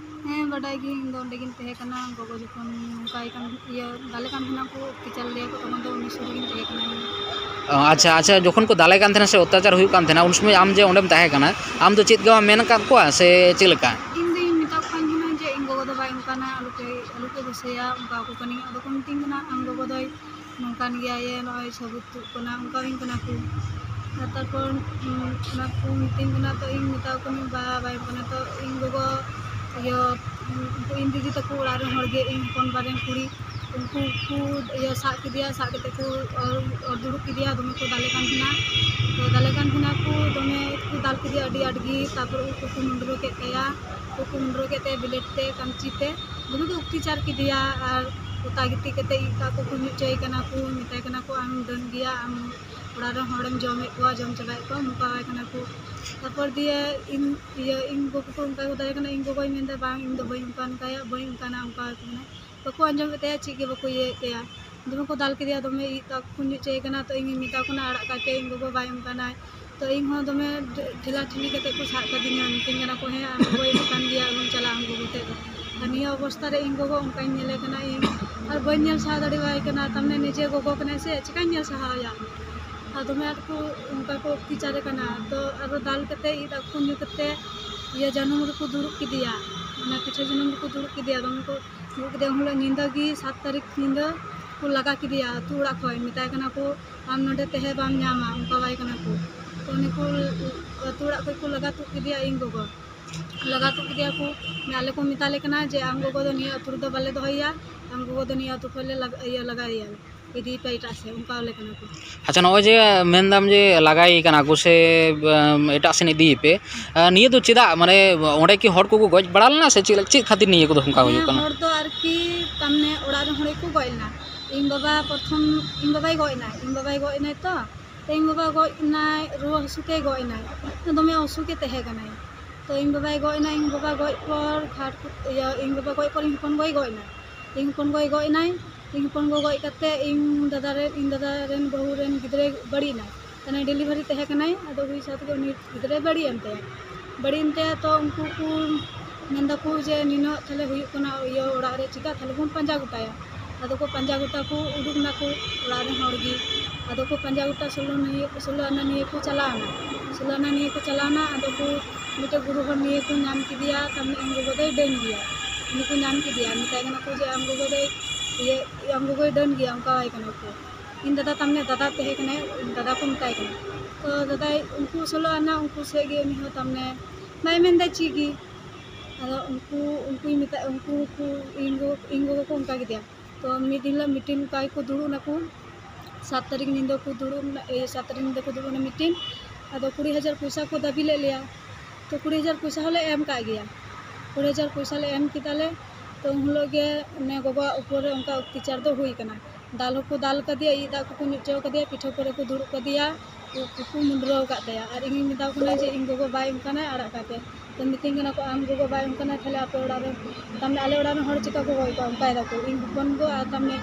ᱦᱮᱸ, ᱵᱟᱰᱟᱭ ᱜᱤᱭᱟᱹᱧ᱾ ᱤᱧ ᱫᱚ ᱚᱸᱰᱮ ᱜᱤᱧ ᱛᱟᱦᱮᱸ ᱠᱟᱱᱟ᱾ ᱜᱚᱜᱚ ᱡᱚᱠᱷᱚᱱ ᱱᱚᱝᱠᱟᱭ ᱠᱟᱱ, ᱤᱭᱟᱹ, ᱫᱟᱞᱮ ᱠᱟᱱ ᱛᱟᱦᱮᱱᱟ ᱠᱚ, ᱚᱛᱛᱟᱪᱟᱨ ᱞᱮᱭᱟ ᱠᱚ, ᱛᱚᱠᱷᱚᱱ ᱫᱚ ᱩᱱᱤ ᱥᱩᱨ ᱨᱮᱜᱤᱧ ᱛᱟᱦᱮᱸ ᱠᱟᱱᱟ᱾ ᱚ, ᱟᱪᱪᱷᱟ, ᱟᱪᱪᱷᱟ, ᱡᱚᱠᱷᱚᱱ ᱠᱚ ᱫᱟᱞᱮ ᱠᱟᱱ ᱛᱟᱦᱮᱱᱟ ᱥᱮ ᱚᱛᱛᱟᱪᱟᱨ ᱦᱩᱭᱩᱜ ᱠᱟᱱ ᱛᱟᱦᱮᱱᱟ, ᱩᱱ ᱥᱚᱢᱚᱭ ᱟᱢ ᱡᱮ ᱚᱸᱰᱮᱢ ᱛᱟᱦᱮᱸ ᱠᱟᱱᱟ, ᱟᱢ ᱫᱚ ᱪᱮᱫ ᱜᱮ ᱵᱟᱢ ᱢᱮᱱ ᱟᱠᱟᱫ ᱠᱚᱣᱟ ᱥᱮ ᱪᱮᱫ ᱞᱮᱠᱟ? ᱤᱧ ᱫᱚᱧ ᱢᱮᱛᱟ ᱠᱚ ᱠᱟᱱ ᱛᱟᱦᱮᱱᱟ ᱡᱮ, "ᱤᱧ ᱜᱚᱜᱚ ᱫᱚ ᱵᱟᱭ ᱚᱱᱠᱟᱱᱟ, ᱟᱞᱚᱯᱮ, ᱟᱞᱚᱯᱮ ᱜᱩᱥᱟᱹᱭᱟ", ᱚᱱᱠᱟ ᱟᱠᱚ ᱠᱟᱹᱱᱟᱹᱧ᱾ ᱟᱫᱚ ᱠᱚ ᱢᱤᱛᱟᱹᱧ ᱠᱟᱱᱟ, "ᱟᱢ ᱜᱚᱜᱚ ᱫᱚᱭ ᱱᱚᱝᱠᱟᱱ ᱜᱮᱭᱟᱭ, ᱱᱚᱜᱼᱚᱭ ᱥᱟᱹᱵᱩᱛ ᱛᱩᱫ ᱠᱟᱱᱟ", ᱚᱱᱠᱟ ᱟᱹᱧ ᱠᱟᱱᱟ ᱠᱚ᱾ ᱟᱨ ᱛᱟᱨᱯᱚᱨ, ᱩᱸ, ᱚᱱᱟ ᱠᱚ ᱢᱤᱛᱟᱹᱧ ᱠᱟᱱᱟ, ᱛᱚ ᱤᱧ ᱢᱮᱛᱟ ᱠᱚ ᱠᱟᱹᱱᱟᱹᱧ, "ᱵᱟ, ᱵᱟᱭ ᱚᱱᱠᱟᱱᱟ", ᱛᱚ ᱤᱧ ᱜᱚᱜᱚ, ᱤᱭᱟᱹ, ᱩᱱᱠᱩ ᱤᱧ ᱫᱤᱫᱤ ᱛᱟᱠᱚ ᱚᱲᱟᱜ ᱨᱮᱱ ᱦᱚᱲ ᱜᱮ, ᱤᱧ ᱦᱚᱯᱚᱱ ᱵᱟ ᱨᱮᱱ ᱠᱩᱲᱤ, ᱩᱱᱠᱩ ᱠᱚ, ᱤᱭᱟᱹ, ᱥᱟᱵ ᱠᱮᱫᱮᱭᱟ, ᱥᱟᱵ ᱠᱟᱛᱮ ᱠᱚ ᱚᱨ, ᱚᱨ ᱫᱩᱲᱩᱵ ᱠᱮᱫᱮᱭᱟ, ᱫᱚᱢᱮ ᱠᱚ ᱫᱟᱞᱮ ᱠᱟᱱ ᱛᱟᱦᱮᱱᱟ᱾ ᱛᱚ ᱫᱟᱞᱮ ᱠᱟᱱ ᱛᱟᱦᱮᱱᱟ ᱠᱚ, ᱫᱚᱢᱮ ᱠᱚ ᱫᱟᱞ ᱠᱮᱫᱮᱭᱟ ᱟᱹᱰᱤ ᱟᱸᱴ ᱜᱮ᱾ ᱛᱟᱨᱯᱚᱨ ᱩᱵ ᱠᱚᱠᱚ ᱢᱩᱰᱨᱟᱹ ᱠᱮᱫ ᱛᱟᱭᱟ, ᱩᱵ ᱠᱚᱠᱚ ᱢᱩᱰᱨᱟᱹ ᱠᱮᱫ ᱛᱟᱭᱟ ᱵᱞᱮᱰ ᱛᱮ, ᱠᱟᱹᱢᱪᱤ ᱛᱮ, ᱫᱚᱢᱮ ᱠᱚ ᱚᱛᱛᱟᱪᱟᱨ ᱠᱮᱫᱮᱭᱟ᱾ ᱟᱨ ᱯᱚᱛᱟ ᱜᱤᱛᱤᱡ ᱠᱟᱛᱮ ᱤᱡ ᱛᱟᱠᱚ ᱠᱚ ᱧᱩ ᱦᱚᱪᱚᱭᱮ ᱠᱟᱱᱟ ᱠᱚ, ᱢᱮᱛᱟᱭ ᱠᱟᱱᱟ ᱠᱚ, "ᱟᱢ ᱰᱟᱹᱱ ᱜᱮᱭᱟ, ᱟᱢ ᱚᱲᱟᱜ ᱨᱮᱱ ᱦᱚᱲᱮᱢ ᱡᱚᱢᱮᱫ ᱠᱚᱣᱟ, ᱡᱚᱢ ᱪᱟᱵᱟᱭᱮᱫ ᱠᱚᱣᱟ", ᱚᱱᱠᱟᱣᱟᱭ ᱠᱟᱱᱟ ᱠᱚ᱾ ᱛᱟᱨᱯᱚᱨ ᱫᱤᱭᱮ ᱤᱧ, ᱤᱭᱟᱹ, ᱤᱧ ᱜᱚᱜᱚ ᱠᱚ ᱚᱱᱠᱟ ᱠᱚ ᱢᱮᱛᱟᱭ ᱠᱟᱱᱟ, ᱤᱧ ᱜᱚᱜᱚᱭ ᱢᱮᱱᱫᱟ, "ᱵᱟᱝ, ᱤᱧ ᱫᱚ ᱵᱟᱹᱧ ᱚᱱᱠᱟᱱ ᱠᱟᱭᱟ, ᱵᱟᱹᱧ ᱚᱱᱠᱟᱱᱟ", ᱚᱱᱠᱟ ᱠᱚ ᱢᱮᱱᱟ᱾ ᱵᱟᱠᱚ ᱟᱸᱡᱚᱢᱮᱫ ᱛᱟᱭᱟ, ᱪᱮᱫ ᱜᱮ ᱵᱟᱠᱚ ᱤᱭᱟᱹᱭᱮᱫ ᱛᱟᱭᱟ᱾ ᱫᱚᱢᱮ ᱠᱚ ᱫᱟᱞ ᱠᱮᱫᱮᱭᱟ, ᱫᱚᱢᱮ ᱤᱡ ᱛᱟᱠᱚ ᱠᱚ ᱧᱩ ᱦᱚᱪᱚᱭᱮ ᱠᱟᱱᱟ᱾ ᱛᱚ ᱤᱧᱤᱧ ᱢᱮᱛᱟ ᱠᱚ ᱠᱟᱱᱟ, "ᱟᱲᱟᱜ ᱠᱟᱭ ᱯᱮ, ᱤᱧ ᱜᱚᱜᱚ ᱵᱟᱭ ᱚᱱᱠᱟᱱᱟᱭ", ᱛᱚ ᱤᱧ ᱦᱚᱸ ᱫᱚᱢᱮ ᱴᱷᱮᱞᱟ ᱴᱷᱤᱞᱤ ᱠᱟᱛᱮ ᱠᱚ ᱥᱟᱵ ᱠᱟᱫᱤᱧᱟ, ᱢᱤᱛᱟᱹᱧ ᱠᱟᱱᱟ ᱠᱚ, "ᱦᱮᱸ, ᱟᱢ ᱜᱚᱜᱚᱭ ᱦᱮᱡ ᱟᱠᱟᱱ ᱜᱮᱭᱟ, ᱟᱞᱚᱢ ᱪᱟᱞᱟᱜᱼᱟ ᱟᱢ ᱜᱚᱜᱚ ᱴᱷᱮᱡ ᱫᱚ᱾" ᱟᱨ ᱱᱤᱭᱟᱹ ᱚᱵᱚᱥᱛᱟ ᱨᱮ ᱤᱧ ᱜᱚᱜᱚ ᱚᱱᱠᱟᱧ ᱧᱮᱞᱮ ᱠᱟᱱᱟ ᱤᱧ, ᱟᱨ ᱵᱟᱹᱧ ᱧᱮᱞ ᱥᱟᱦᱟᱣ ᱫᱟᱲᱮᱣᱟᱭ ᱠᱟᱱᱟ, ᱛᱟᱨᱢᱟᱱᱮ ᱱᱤᱡᱮ ᱜᱚᱜᱚ ᱠᱟᱱᱟᱭ ᱥᱮ, ᱪᱮᱠᱟᱧ ᱧᱮᱞ ᱥᱟᱦᱟᱣᱟᱭᱟ? ᱟᱨ ᱫᱚᱢᱮ ᱟᱸᱴ ᱠᱚ ᱚᱱᱠᱟ ᱠᱚ ᱚᱛᱛᱟᱪᱟᱨᱮ ᱠᱟᱱᱟ᱾ ᱛᱚ ᱟᱨᱚ ᱫᱟᱞ ᱠᱟᱛᱮ ᱤᱡ ᱫᱟᱜ ᱠᱚ ᱧᱩ ᱠᱟᱛᱮ ᱤᱭᱟᱹ ᱡᱟᱹᱱᱩᱢ ᱨᱮᱠᱚ ᱫᱩᱲᱩᱵ ᱠᱮᱫᱮᱭᱟ, ᱚᱱᱟ ᱯᱤᱴᱷᱟᱹ ᱡᱟᱹᱱᱩᱢ ᱨᱮᱠᱚ ᱫᱩᱲᱩᱵ ᱠᱮᱫᱮᱭᱟ, ᱫᱚᱢᱮ ᱠᱚ ᱫᱩᱲᱩᱵ ᱠᱮᱫᱮᱭᱟ᱾ ᱩᱱ ᱦᱤᱞᱳᱜ ᱧᱤᱫᱟᱹ ᱜᱮ ᱥᱟᱛ ᱛᱟᱹᱨᱤᱠᱷ ᱧᱤᱫᱟᱹ ᱠᱚ ᱞᱟᱜᱟ ᱠᱮᱫᱮᱭᱟ ᱟᱹᱛᱩ ᱚᱲᱟᱜ ᱠᱷᱚᱱ, ᱢᱮᱛᱟᱭ ᱠᱟᱱᱟ ᱠᱚ, "ᱟᱢ ᱱᱚᱰᱮ ᱛᱟᱦᱮᱸ ᱵᱟᱢ ᱧᱟᱢᱟ", ᱚᱱᱠᱟᱣᱟᱭ ᱠᱟᱱᱟ ᱠᱚ᱾ ᱛᱚ ᱩᱱᱤ ᱠᱚ ᱟᱹᱛᱩ ᱚᱲᱟᱜ ᱠᱷᱚᱱ ᱠᱚ ᱞᱟᱜᱟ ᱛᱩᱫ ᱠᱮᱫᱮᱭᱟ ᱤᱧ ᱜᱚᱜᱚ᱾ ᱞᱟᱜᱟ ᱛᱩᱫ ᱠᱮᱫᱮᱭᱟ ᱠᱚ᱾ ᱟᱞᱮ ᱠᱚ ᱢᱮᱛᱟ ᱞᱮ ᱠᱟᱱᱟ ᱡᱮ, "ᱟᱢ ᱜᱚᱜᱚ ᱫᱚ ᱱᱤᱭᱟᱹ ᱟᱹᱛᱩ ᱨᱮᱫᱚ ᱵᱟᱞᱮ ᱫᱚᱦᱚᱭᱮᱭᱟ, ᱟᱢ ᱜᱚᱜᱚ ᱫᱚ ᱱᱤᱭᱟᱹ ᱟᱹᱛᱩ ᱠᱷᱚᱱ ᱞᱮ ᱞᱟᱜ-, ᱤᱭᱟᱹ, ᱞᱟᱜᱟᱭᱮᱭᱟ, ᱤᱫᱤᱭᱮᱯᱮ ᱮᱴᱟᱜ ᱥᱮᱫ", ᱚᱱᱠᱟ ᱟᱞᱮ ᱠᱟᱱᱟ ᱠᱚ᱾ ᱟᱪᱪᱷᱟ, ᱱᱚᱜᱼᱚᱭ ᱡᱮ ᱢᱮᱱᱫᱟᱢ ᱡᱮ ᱞᱟᱜᱟᱭᱮ ᱠᱟᱱᱟ ᱠᱚ ᱥᱮ, ᱮᱢ, ᱮᱴᱟᱜ ᱥᱮᱱ ᱤᱫᱤᱭᱮᱯᱮ, ᱮ, ᱱᱤᱭᱟᱹ ᱫᱚ ᱪᱮᱫᱟᱜ? ᱢᱟᱱᱮ ᱚᱸᱰᱮ ᱠᱤ ᱦᱚᱲ ᱠᱚᱠᱚ ᱜᱚᱡ ᱵᱟᱲᱟ ᱞᱮᱱᱟ ᱥᱮ ᱪᱮᱫ, ᱪᱮᱫ ᱠᱷᱟᱹᱛᱤᱨ ᱱᱤᱭᱟᱹ ᱠᱚᱫᱚ ᱚᱱᱠᱟ ᱦᱮᱸ, ᱦᱩᱭᱩᱜ ᱠᱟᱱᱟ? ᱦᱚᱲ ᱫᱚ ᱟᱨᱠᱤ ᱛᱟᱨᱢᱟᱱᱮ ᱚᱲᱟᱜ ᱨᱮᱱ ᱦᱚᱲ ᱜᱮᱠᱚ ᱜᱚᱡ ᱞᱮᱱᱟ᱾ ᱤᱧ ᱵᱟᱵᱟ ᱯᱨᱚᱛᱷᱚᱢ, ᱤᱧ ᱵᱟᱵᱟᱭ ᱜᱚᱡ ᱮᱱᱟᱭ, ᱤᱧ ᱵᱟᱵᱟᱭ ᱜᱚᱡ ᱮᱱᱟᱭ ᱛᱚ, ᱛᱚ ᱤᱧ ᱵᱟᱵᱟ ᱜᱚᱡ ᱮᱱᱟᱭ, ᱨᱩᱣᱟᱹ ᱦᱟᱹᱥᱩ ᱛᱮᱭ ᱜᱚᱡ ᱮᱱᱟᱭ, ᱫᱚᱢᱮ ᱚᱥᱩᱠ ᱮ ᱛᱟᱦᱮᱸ ᱠᱟᱱᱟᱭ᱾ ᱛᱚ ᱤᱧ ᱵᱟᱵᱟᱭ ᱜᱚᱡ ᱮᱱᱟ, ᱤᱧ ᱵᱟᱵᱟ ᱜᱚᱡ ᱯᱚᱨ ᱜᱷᱟᱴ, ᱤᱭᱟᱹ, ᱤᱧ ᱵᱟᱵᱟ ᱜᱚᱡ ᱯᱚᱨ ᱤᱧ ᱦᱚᱯᱚᱱ ᱜᱚᱭ ᱜᱚᱡ ᱮᱱᱟᱭ᱾ ᱤᱧ ᱦᱚᱯᱚᱱ ᱜᱚᱭ ᱜᱚᱡ ᱮᱱᱟᱭ, ᱤᱧ ᱦᱚᱯᱚᱱ ᱜᱚ ᱜᱚᱡ ᱠᱟᱛᱮ ᱤᱧ ᱫᱟᱫᱟ ᱨᱮᱱ, ᱤᱧ ᱫᱟᱫᱟ ᱨᱮᱱ ᱵᱟᱹᱦᱩ ᱨᱮᱱ ᱜᱤᱫᱽᱨᱟᱹᱭ ᱵᱟᱹᱲᱤᱡ ᱮᱱᱟᱭ᱾ ᱢᱟᱱᱮ ᱰᱮᱞᱤᱵᱷᱟᱨᱤ ᱛᱟᱦᱮᱸ ᱠᱟᱱᱟᱭ, ᱟᱫᱚ ᱦᱩᱭ ᱥᱟᱶ ᱛᱮᱜᱮ ᱩᱱᱤ ᱜᱤᱫᱽᱨᱟᱹᱭ ᱵᱟᱹᱲᱤᱡ ᱮᱱ ᱛᱟᱭᱟ᱾ ᱵᱟᱹᱲᱤᱡ ᱮᱱ ᱛᱟᱭᱟ, ᱛᱚ ᱩᱱᱠᱩ ᱠᱚ ᱢᱮᱱ ᱫᱟᱠᱚ ᱡᱮ, "ᱱᱤᱱᱟᱹᱜ ᱛᱟᱦᱞᱮ ᱦᱩᱭᱩᱜ ᱠᱟᱱᱟ ᱤᱭᱟᱹ ᱚᱲᱟᱜ ᱨᱮ, ᱪᱮᱠᱟ ᱛᱟᱦᱞᱮ ᱵᱚᱱ ᱯᱟᱸᱡᱟ ᱜᱚᱴᱟᱭᱟ?" ᱟᱫᱚ ᱠᱚ ᱯᱟᱸᱡᱟ ᱜᱚᱴᱟ ᱠᱚ ᱩᱰᱩᱠ ᱱᱟᱠᱚ ᱚᱲᱟᱜ ᱨᱮᱱ ᱦᱚᱲ ᱜᱮ᱾ ᱟᱫᱚ ᱠᱚ ᱯᱟᱸᱡᱟ ᱜᱚᱴᱟ ᱥᱳᱞᱳ ᱱᱤᱭᱟᱹ, ᱥᱳᱞᱳ ᱟᱱᱟ ᱱᱤᱭᱟᱹ ᱠᱚ ᱪᱟᱞᱟᱣᱱᱟ᱾ ᱥᱳᱞᱳ ᱟᱱᱟ ᱱᱤᱭᱟᱹ ᱠᱚ ᱪᱟᱞᱟᱣᱱᱟ, ᱟᱫᱚ ᱠᱚ ᱢᱤᱫᱴᱮᱡ ᱜᱩᱨᱩ ᱦᱚᱲ ᱱᱤᱭᱟᱹ ᱠᱚ ᱧᱟᱢ ᱠᱮᱫᱮᱭᱟ, ᱛᱟᱨᱢᱟᱱᱮ ᱟᱢ ᱜᱚᱜᱚ ᱫᱚᱭ ᱰᱟᱹᱱ ᱜᱮᱭᱟ᱾ ᱩᱱᱤ ᱠᱚ ᱧᱟᱢ ᱠᱮᱫᱮᱭᱟ, ᱢᱮᱛᱟᱭ ᱠᱟᱱᱟ ᱠᱚ ᱡᱮ, "ᱟᱢ ᱜᱚᱜᱚ ᱫᱚᱭ, ᱤᱭᱟᱹ, ᱟᱢ ᱜᱚᱜᱚᱭ ᱰᱟᱹᱱ ᱜᱮᱭᱟ", ᱚᱱᱠᱟᱣᱟᱭ ᱠᱟᱱᱟ ᱠᱚ᱾ ᱤᱧ ᱫᱟᱫᱟ ᱛᱟᱨᱢᱟᱱᱮ ᱫᱟᱫᱟ ᱛᱟᱦᱮᱸ ᱠᱟᱱᱟᱭ, ᱫᱟᱫᱟ ᱠᱚ ᱢᱮᱛᱟᱭ ᱠᱟᱱᱟ᱾ ᱛᱚ ᱫᱟᱫᱟᱭ, ᱩᱱᱠᱩ ᱥᱳᱞᱳ ᱟᱱᱟ ᱩᱱᱠᱩ ᱥᱮᱫ ᱜᱮ ᱩᱱᱤ ᱦᱚᱸ ᱛᱟᱨᱢᱟᱱᱮ ᱵᱟᱭ ᱢᱮᱱᱫᱟ ᱪᱮᱫ ᱜᱮ᱾ ᱟᱫᱚ ᱩᱱᱠᱩ, ᱩᱱᱠᱩᱧ ᱢᱮᱛᱟ, ᱩᱱᱠᱩ ᱠᱚ, ᱤᱧ ᱜᱚ-, ᱤᱧ ᱜᱚᱜᱚ ᱠᱚ ᱚᱱᱠᱟ ᱠᱮᱫᱮᱭᱟ᱾ ᱛᱚ ᱢᱤᱫ ᱫᱤᱱ ᱦᱤᱞᱳᱜ ᱢᱤᱴᱤᱝ ᱚᱱᱠᱟ ᱜᱮᱠᱚ ᱫᱩᱲᱩᱵ ᱱᱟᱠᱚ, ᱥᱟᱛ ᱛᱟᱹᱨᱤᱠᱷ ᱧᱤᱫᱟᱹ ᱠᱚ ᱫᱩᱲᱩᱵ ᱱᱟ-, ᱤᱭᱟᱹ, ᱥᱟᱛ ᱛᱟᱹᱨᱤᱠᱷ ᱧᱤᱫᱟᱹ ᱠᱚ ᱫᱩᱲᱩᱵ ᱱᱟ ᱢᱤᱴᱤᱝ᱾ ᱟᱫᱚ ᱠᱩᱲᱤ ᱦᱟᱡᱟᱨ ᱯᱚᱭᱥᱟ ᱠᱚ ᱫᱟᱹᱵᱤ ᱞᱮᱫ ᱞᱮᱭᱟ᱾ ᱛᱚ ᱠᱩᱲᱤ ᱦᱟᱡᱟᱨ ᱯᱚᱭᱥᱟ ᱦᱚᱸᱞᱮ ᱮᱢ ᱠᱟᱜ ᱜᱮᱭᱟ, ᱠᱩᱲᱤ ᱦᱟᱡᱟᱨ ᱯᱚᱭᱥᱟ ᱞᱮ ᱮᱢ ᱠᱮᱫᱟᱞᱮ᱾ ᱛᱚ ᱩᱱ ᱦᱤᱞᱳᱜ ᱜᱮ ᱚᱱᱮ ᱜᱚᱜᱚᱣᱟᱜ ᱩᱯᱚᱨ ᱨᱮ ᱚᱱᱠᱟ ᱚᱛᱛᱟᱪᱟᱨ ᱫᱚ ᱦᱩᱭ ᱠᱟᱱᱟ᱾ ᱫᱟᱞ ᱦᱚᱸᱠᱚ ᱫᱟᱞ ᱠᱟᱫᱮᱭᱟ, ᱤᱡ ᱫᱟᱜ ᱠᱚᱠᱚ ᱧᱩ ᱦᱚᱪᱚ ᱠᱟᱫᱮᱭᱟ, ᱯᱤᱴᱷᱟᱹ ᱠᱚᱨᱮ ᱠᱚ ᱫᱩᱲᱩᱵ ᱠᱟᱫᱮᱭᱟ, ᱩᱵ ᱠᱚᱠᱚ ᱢᱩᱰᱨᱟᱹᱣ ᱠᱟᱫ ᱛᱟᱭᱟ᱾ ᱟᱨ ᱤᱧᱤᱧ ᱢᱮᱛᱟ ᱠᱚ ᱠᱟᱱᱟ ᱡᱮ, "ᱤᱧ ᱜᱚᱜᱚ ᱵᱟᱭ ᱚᱱᱠᱟᱱᱟᱭ, ᱟᱲᱟᱜ ᱠᱟᱭ ᱯᱮ᱾" ᱛᱚ ᱢᱤᱛᱟᱹᱧ ᱠᱟᱱᱟ ᱠᱚ, "ᱟᱢ ᱜᱚᱜᱚ ᱵᱟᱭ ᱚᱱᱠᱟᱱᱟᱭ, ᱛᱟᱦᱞᱮ ᱟᱯᱮ ᱚᱲᱟᱜ ᱨᱮ, ᱛᱟᱨᱢᱟᱱᱮ ᱟᱞᱮ ᱚᱲᱟᱜ ᱨᱮᱱ ᱦᱚᱲ ᱪᱮᱠᱟ ᱠᱚ ᱜᱚᱡ ᱠᱚᱣᱟ?" ᱚᱱᱠᱟᱭ ᱫᱟᱠᱚ᱾ ᱤᱧ ᱦᱚᱯᱚᱱ ᱜᱚ ᱟᱨ ᱛᱟᱨᱢᱟᱱᱮ